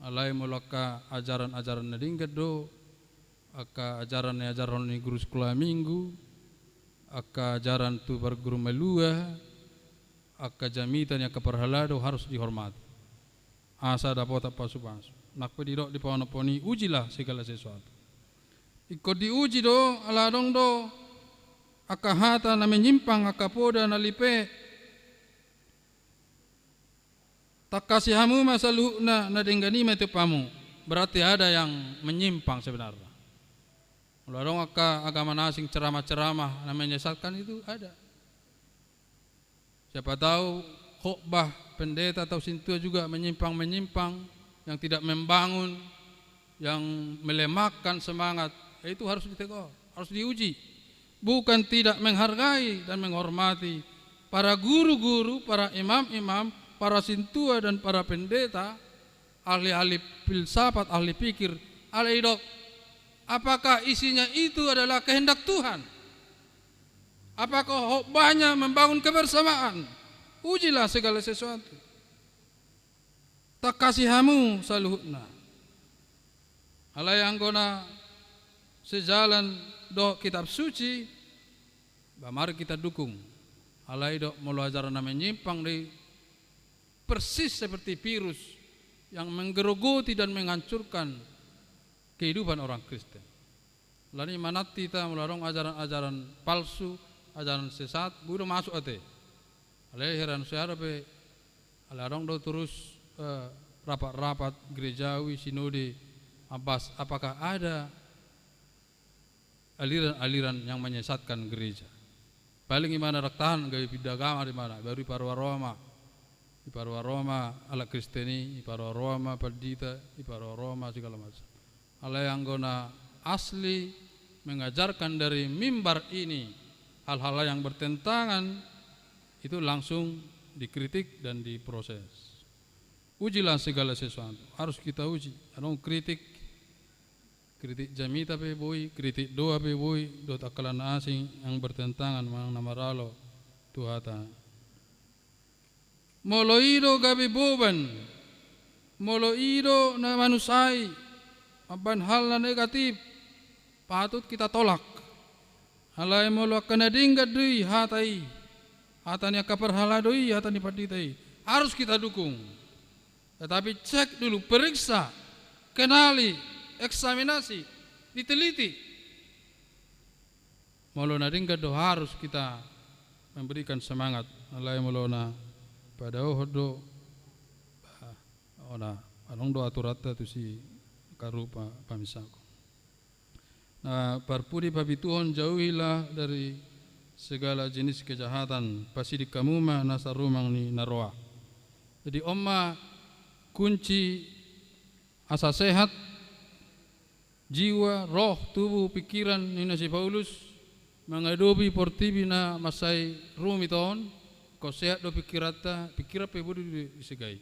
alai molo angka ajaran-ajaran na denggan do, angka ajaran na iajarhon ni guru sekolah minggu, angka ajaran tu parguru malua, angka jamita ni angka parhalado harus dihormati. Asa dapotan pasu-pasu. Nang pe didok di panompon i, ujilah segala sesuatu. Ingkon diuji do, ala adong do angka hata na menyimpang, angka poda na lipe. Tangkasi hamu ma saluhutna, na denggan i ma itompa hamu. Berarti ada yang menyimpang sebenarnya. Kalau adong angka agama na asing, ceramah-ceramah na menyesatkan, itu ada. Siapa tahu khotbah pendeta atau sintua juga menyimpang-menyimpang, yang tidak membangun, yang melemahkan semangat, ya, itu harus ditegur, harus diuji. Bukan tidak menghargai dan menghormati para guru-guru, para imam-imam, para sintua dan para pendeta, ahli-ahli filsafat, ahli pikir, alai didok, apakah isinya itu adalah kehendak Tuhan? Apakah khotbahnya membangun kebersamaan? Ujilah segala sesuatu. Tangkasi hamu saluhutna. Alai anggo na sejalan dohot Kitab Suci, ba mari kita dukung. Alai dok molo ajaran na menyimpang do i, persis seperti virus yang menggerogoti dan menghancurkan kehidupan orang Kristen. Alani manat hita molo adong ajaran-ajaran palsu, ajaran sesat, boi do masuk ate. Alai heran so hea dope, alai adong do terus, eh, rapat-rapat gerejawi, sinode, ambas, apakah ada aliran-aliran yang menyesatkan gereja? Paling imana rap tahan gabe pinda agama do imana, baru iparoa-roa ma. Iparoa-roa ma halak Kristen i, iparoa-roa ma pandita, iparoa-roa ma segala macam. Alai anggo na asli mengajarkan dari mimbar ini hal-hal yang bertentangan, itu langsung dikritik dan diproses. Ujilah segala sesuatu, harus kita uji. Adong kritik, kritik jamita pe boi, kritik doa pe boi, dohot angka na asing yang bertentangan manang na maralo tu hata. Molo i do gabe boban, molo i do na manusai, mambahen hal na negatif, patut kita tolak. Alai molo angka na denggan do i hata i, hata ni angka parhalado i, hata ni pandita i, harus kita dukung. Tetapi cek dulu, periksa, kenali, eksaminasi, diteliti. Molo na denggan do harus kita memberikan semangat. Alai molo na padaohon do, bah, ona, adong do aturanta tusi karupa pamisako. Na parpudi papituhon, jauhilah dari segala jenis kejahatan, pasiding hamu ma nasa rumang ni na roa. Jadi on ma kunci asa sehat jiwa, roh, tubuh, pikiran ninna si Paulus, mangadopi portibi na mansai rumit on, ingkon sehat do pikiranta, pikiran pe boi do disegai.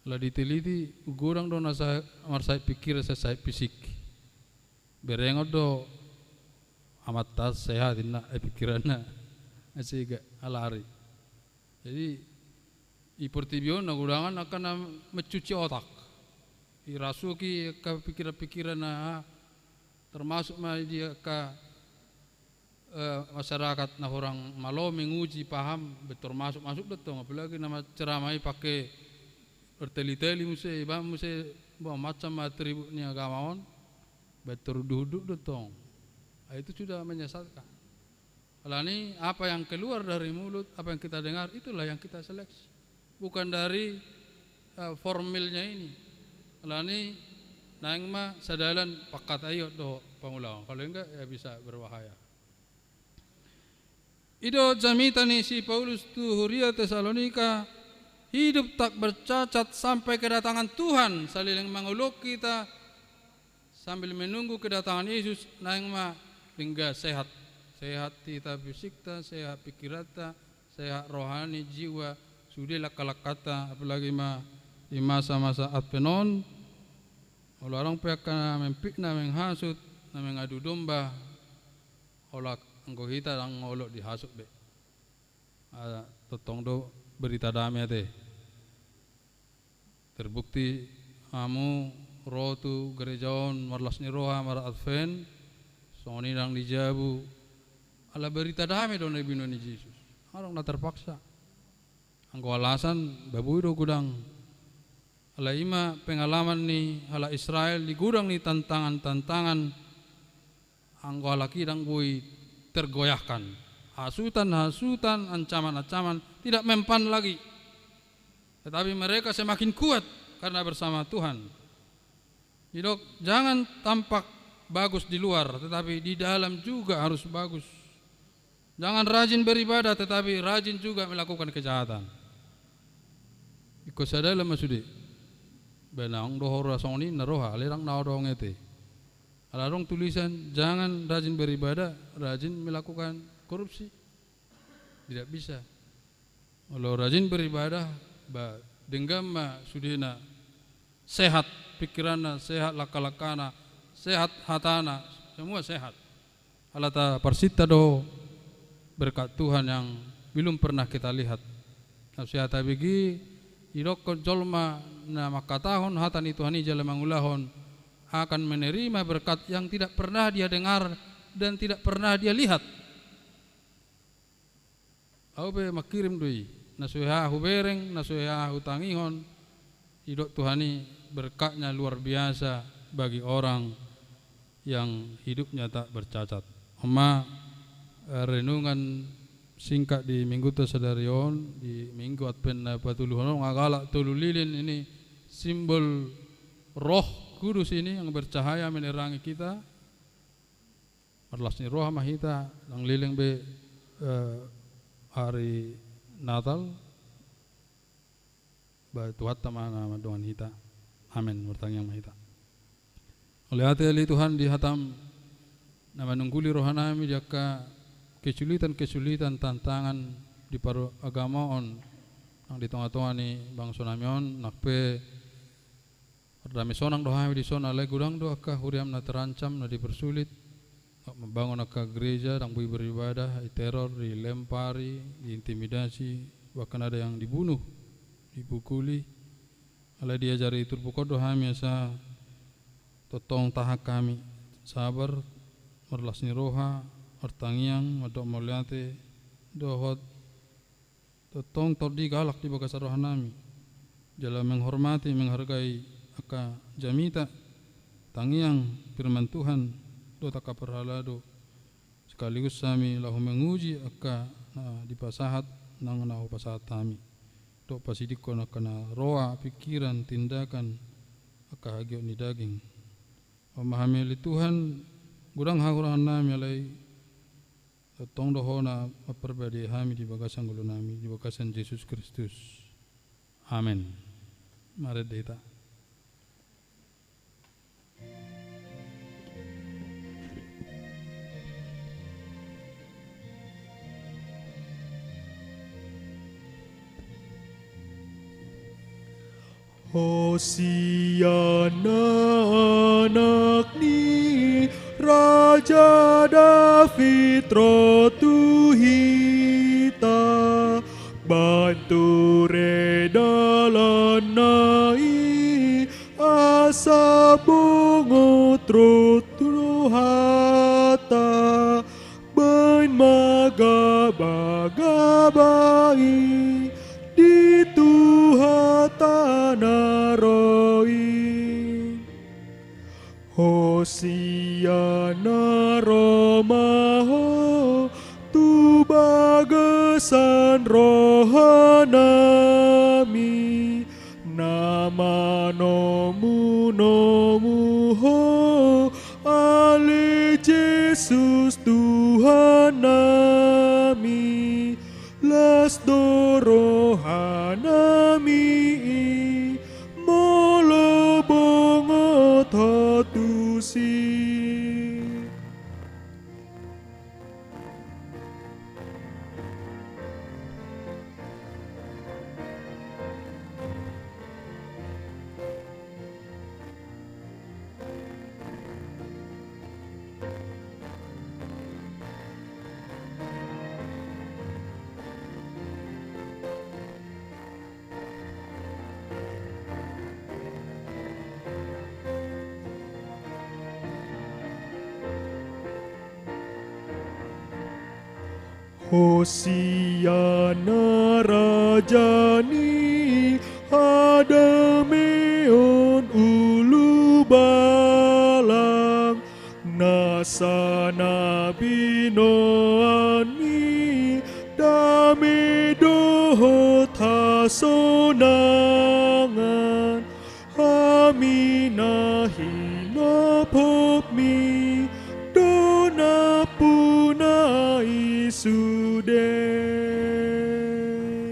Ala diteliti, godang do na sa-, marsahit pikiran, sahit fisik. Berengon do amanta sehat inna, eh, pikiranna, sega, alari. Jadi, i portibi on na godangan angka na mencuci otak. Irasuki angka pikiran-pikiran na, termasuk ma di angka, eh, masyarakat na hurang malo menguji paham, bentor masuk-masuk do tong, apalagi na manceramah i pake berteli-teli muse, ibaen muse, bah, macam atribut ni agama on, bentor unduk-unduk do tong. Ah, itu sudah menyesatkan. Alani apa yang keluar dari mulut, apa yang kita dengar, itulah yang kita seleksi. Bukan dari, eh, formilnya ini. Alani naeng ma sadalan pangkataion dohot pangulaon. Kalau enggak, ya bisa berbahaya. I do jamita ni si Paulus tu huria Tesalonika, hidup tak bercacat sampai kedatangan Tuhan, saleleng mangoloi hita, sambil menunggu kedatangan Yesus, naeng ma denggan sehat. Sehat hita fisikta, sehat pikiranta, sehat rohani, jiwa, sude langka-langkanta, apalagi ma di masa-masa Advent on, olo adong pe angka na memfitnah, menghasut, na mengadu domba, olo anggo hita ndang olo dihasut be. Ah, tongtong do berita dame ate. Terbukti hamu ro tu gereja on marlas ni roha, mar-Advent, songon i ndang di jabu. Ala berita dame do na binoan ni Jesus. Ndang adong na terpaksa. Anggo alasan, ba boi do godang. Ala i ma pengalaman ni halak Israel di godang ni tantangan-tantangan. Anggo halak i ndang boi tergoyahkan. Hasutan-hasutan, ancaman-ancaman tidak mempan lagi. Tetapi mereka semakin kuat karena bersama Tuhan. Didok, jangan tampak bagus di luar, tetapi di dalam juga harus bagus. Jangan rajin beribadah, tetapi rajin juga melakukan kejahatan. Ingkon sadalan ma sude. Ba naung do ho ra songon i na roha, alai ndang na adong ate. Ala adong tulisan, jangan rajin beribadah, rajin melakukan korupsi. Tidak bisa. Molo rajin beribadah, ba denggan ma sudena sehat pikiranna, sehat langka-langkana, sehat hatana, semua sehat. Ala taparsinta do berkat Tuhan yang belum pernah kita lihat. Na so hea tabege, didokkon jolma na mangkatahon hata ni Tuhan i jala mangulahon, akan menerima berkat yang tidak pernah dia dengar dan tidak pernah dia lihat. Ahu pe mangkirim do i, na so hea hubereng, na so hea hutangihon. Didok Tuhan i, berkatnya luar biasa bagi orang yang hidupnya tak bercacat. On ma, eh, renungan singkat di Mingguta sadari on, di Minggu Advent na patoluhon on, nga galak tolu lilin ini simbol Roh Kudus ini yang bercahaya menerangi kita. Marlas ni roha ma hita, ndang leleng be, eh, ari Natal, ba Tuhanta ma na mandongani hita. Amen. Martangiang ma hita. Mauliate ale Tuhan di hatam na manungguli rohanami di angka kesulitan-kesulitan, tantangan di paragamaon nang di tonga-tonga ni bangso nami on, nang pe mardame sonang do hami dison, alai godang do angka huriam na terancam, na dipersulit, mambangun angka gereja, ndang boi beribadah, diteror, dilempari, diintimidasi, bahkan ada yang dibunuh, dipukuli. Alai diajari turpuk on do hami asa tongtong tahan hami sabar, marlas ni roha, martangiang, mandok mauliate, dohot tongtong tondi galak di bagasan rohanami, jala menghormati, menghargai angka jamita, tangiang, firman Tuhan, dohot angka parhalado, sekaligus hami laho menguji angka na dipasahat nang na hupasahat hami, dohot pasidingkon angka na roa, pikiran, tindakan, angka hagiot ni daging. On ma hami ale Tuhan, godang hahurangan nami alai tongtong do Ho na mamparbadia hami di bagasan ngolu nami, di bagasan Jesus Kristus. Amen. Marende hita. Hosianna, Anak ni Raja David ro tu hita, bantu re dalanna i, asa bongot ro tu hata, baen ma gabagaba i di Tuhanta na ro i. Hosianna, ro ma Ho tu bagasan roha nami, na manomunomu Ho ale Jesus Tuhan nami, las do roha nami i molo bongot Ho tusi. Hosianna, Raja ni hadameon ulubalang, nasa na binoanmi dame dohot hasonangan, hami na hinophopmi do nampuna i sude.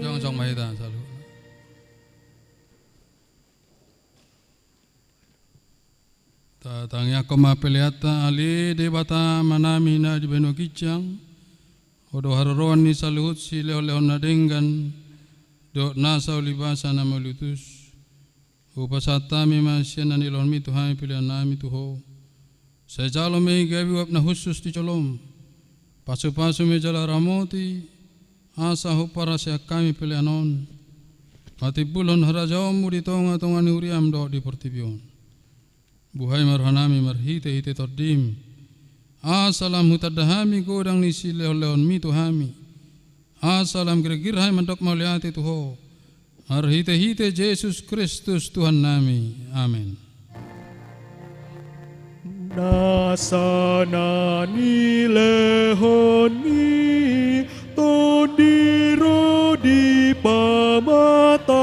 Jongjong ma hita saluhutna. Tatangiangkon ma peleanta. Ale Debata Amanami na di banua ginjang, Ho do haroroan ni saluhut silehonlehon na denggan dohot nasa ulibasa na mauliutus. Hupasahat hami ma sian na nilehonmi tu hami peleannami tu Ho. Sai jalo ma i gabe uap na hushus di jolom. Pasupasu ma i jala ramoti, asa huparhaseang hami pelean on matimbulhon harajaonmu di tongatonga ni huriam dohot di portibi on. Buhai ma rohanami marhitehite Tondim, asa lam hutanda hami godang ni silehonlehonmi tu hami, Asa lam girgir hami mandok mauliate tu Ho, marhitehite Jesus Kristus Tuhannami. Amen. Nasa na nilehon ni Tondi ro di pamatangku,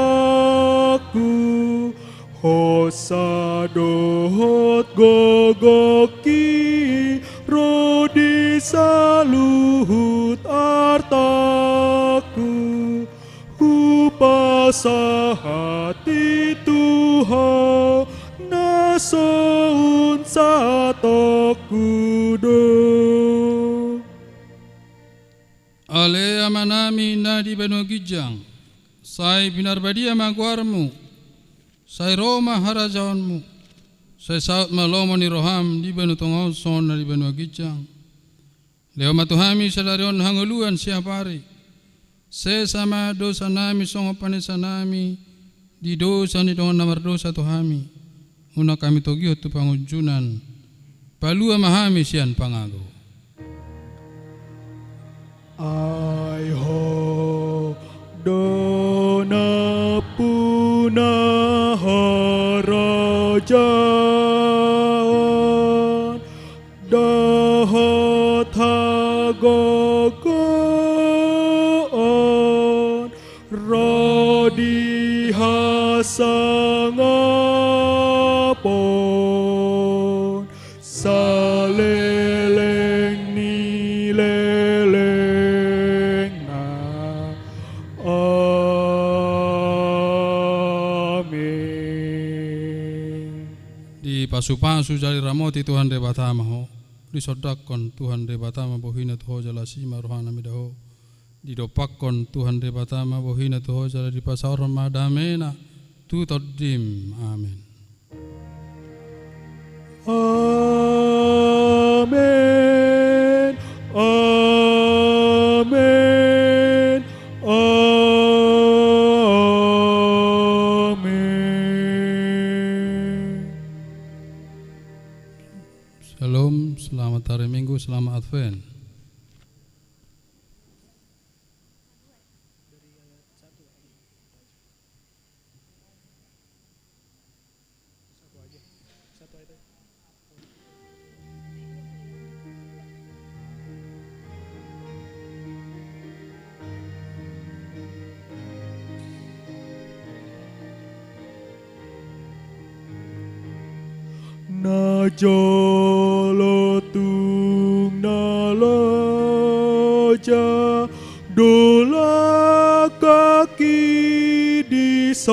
hosa dohot gogongki ro di saluhut artangku. Hupasahat i tu Ho na so unsatongku do. Ale Amanami na di banua ginjang, sai pinarbadia ma goarMu, sai ro ma harajaonMu, sai saut ma lomo ni rohaM di banua tonga on songon na di banua ginjang. Lehon ma tu hami sadari on hangoluan siapari. Sesa ma dosanami songon panesanami di dosa ni dongan na mardosa tu hami. Unang hami togihon tu pangunjunan. Palua ma hami sian pangago. Ai Ho do nampuna harajaon dohot hagogoon ro di hasangapon saleleng ni lelengna. Amen. Dipasupasu jala diramoti Tuhan Debata ma ho. Disondangkon Tuhan Debata ma bohina tu ho jala asi ma rohana mida ho. Didompakkon Tuhan Debata ma bohina tu ho jala dipasaorhon ma damena tu tondim. Amen. Amen. Amen. Amen. Shalom, selamat hari Minggu, selamat Advent. Na jolo tung na loja do langkangki dison,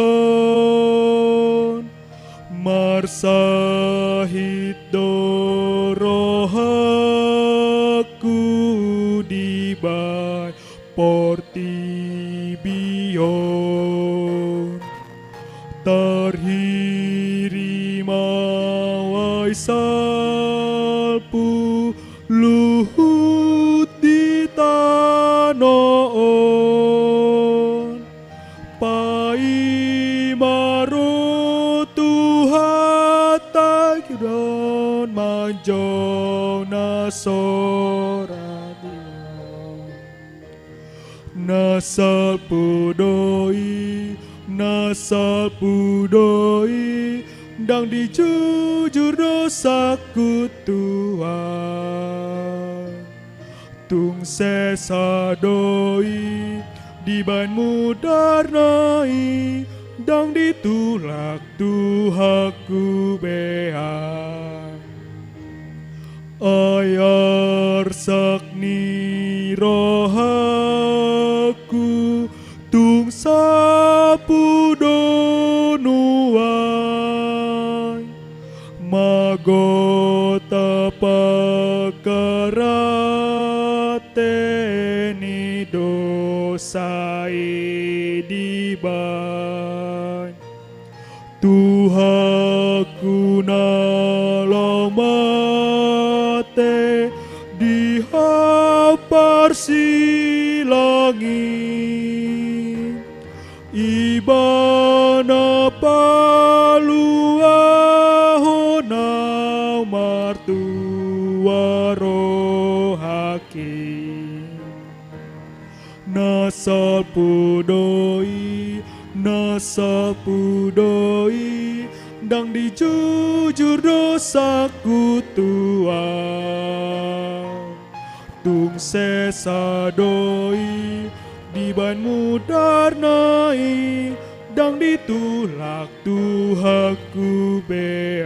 marsahit do rohangku dibahen portibi on. Tarhiri ma ai salpu luhut di tano on. Paima ro Tuhanta, hiudon manjou na so ra di on. Na salpu do i, na salpu do i, ndang dijujur dosangku Tuhan. Tung sesa do i dibahen mudarna i, ndang ditulak Tuhanku be ahu. Ai arsak ni rohangku tung salpu do nuaeng. Magodang pangkarate ni dosa i dibahen. Tuhanku na laho mate di hampar silang i. Ibana paluahon ahu martua rohangki. Na Salpu do i, na salpu do i, ndang dijujur dosangku Tuhan. Tung sesa do i, dibahen mudarna i, ndang ditulak Tuhanku be.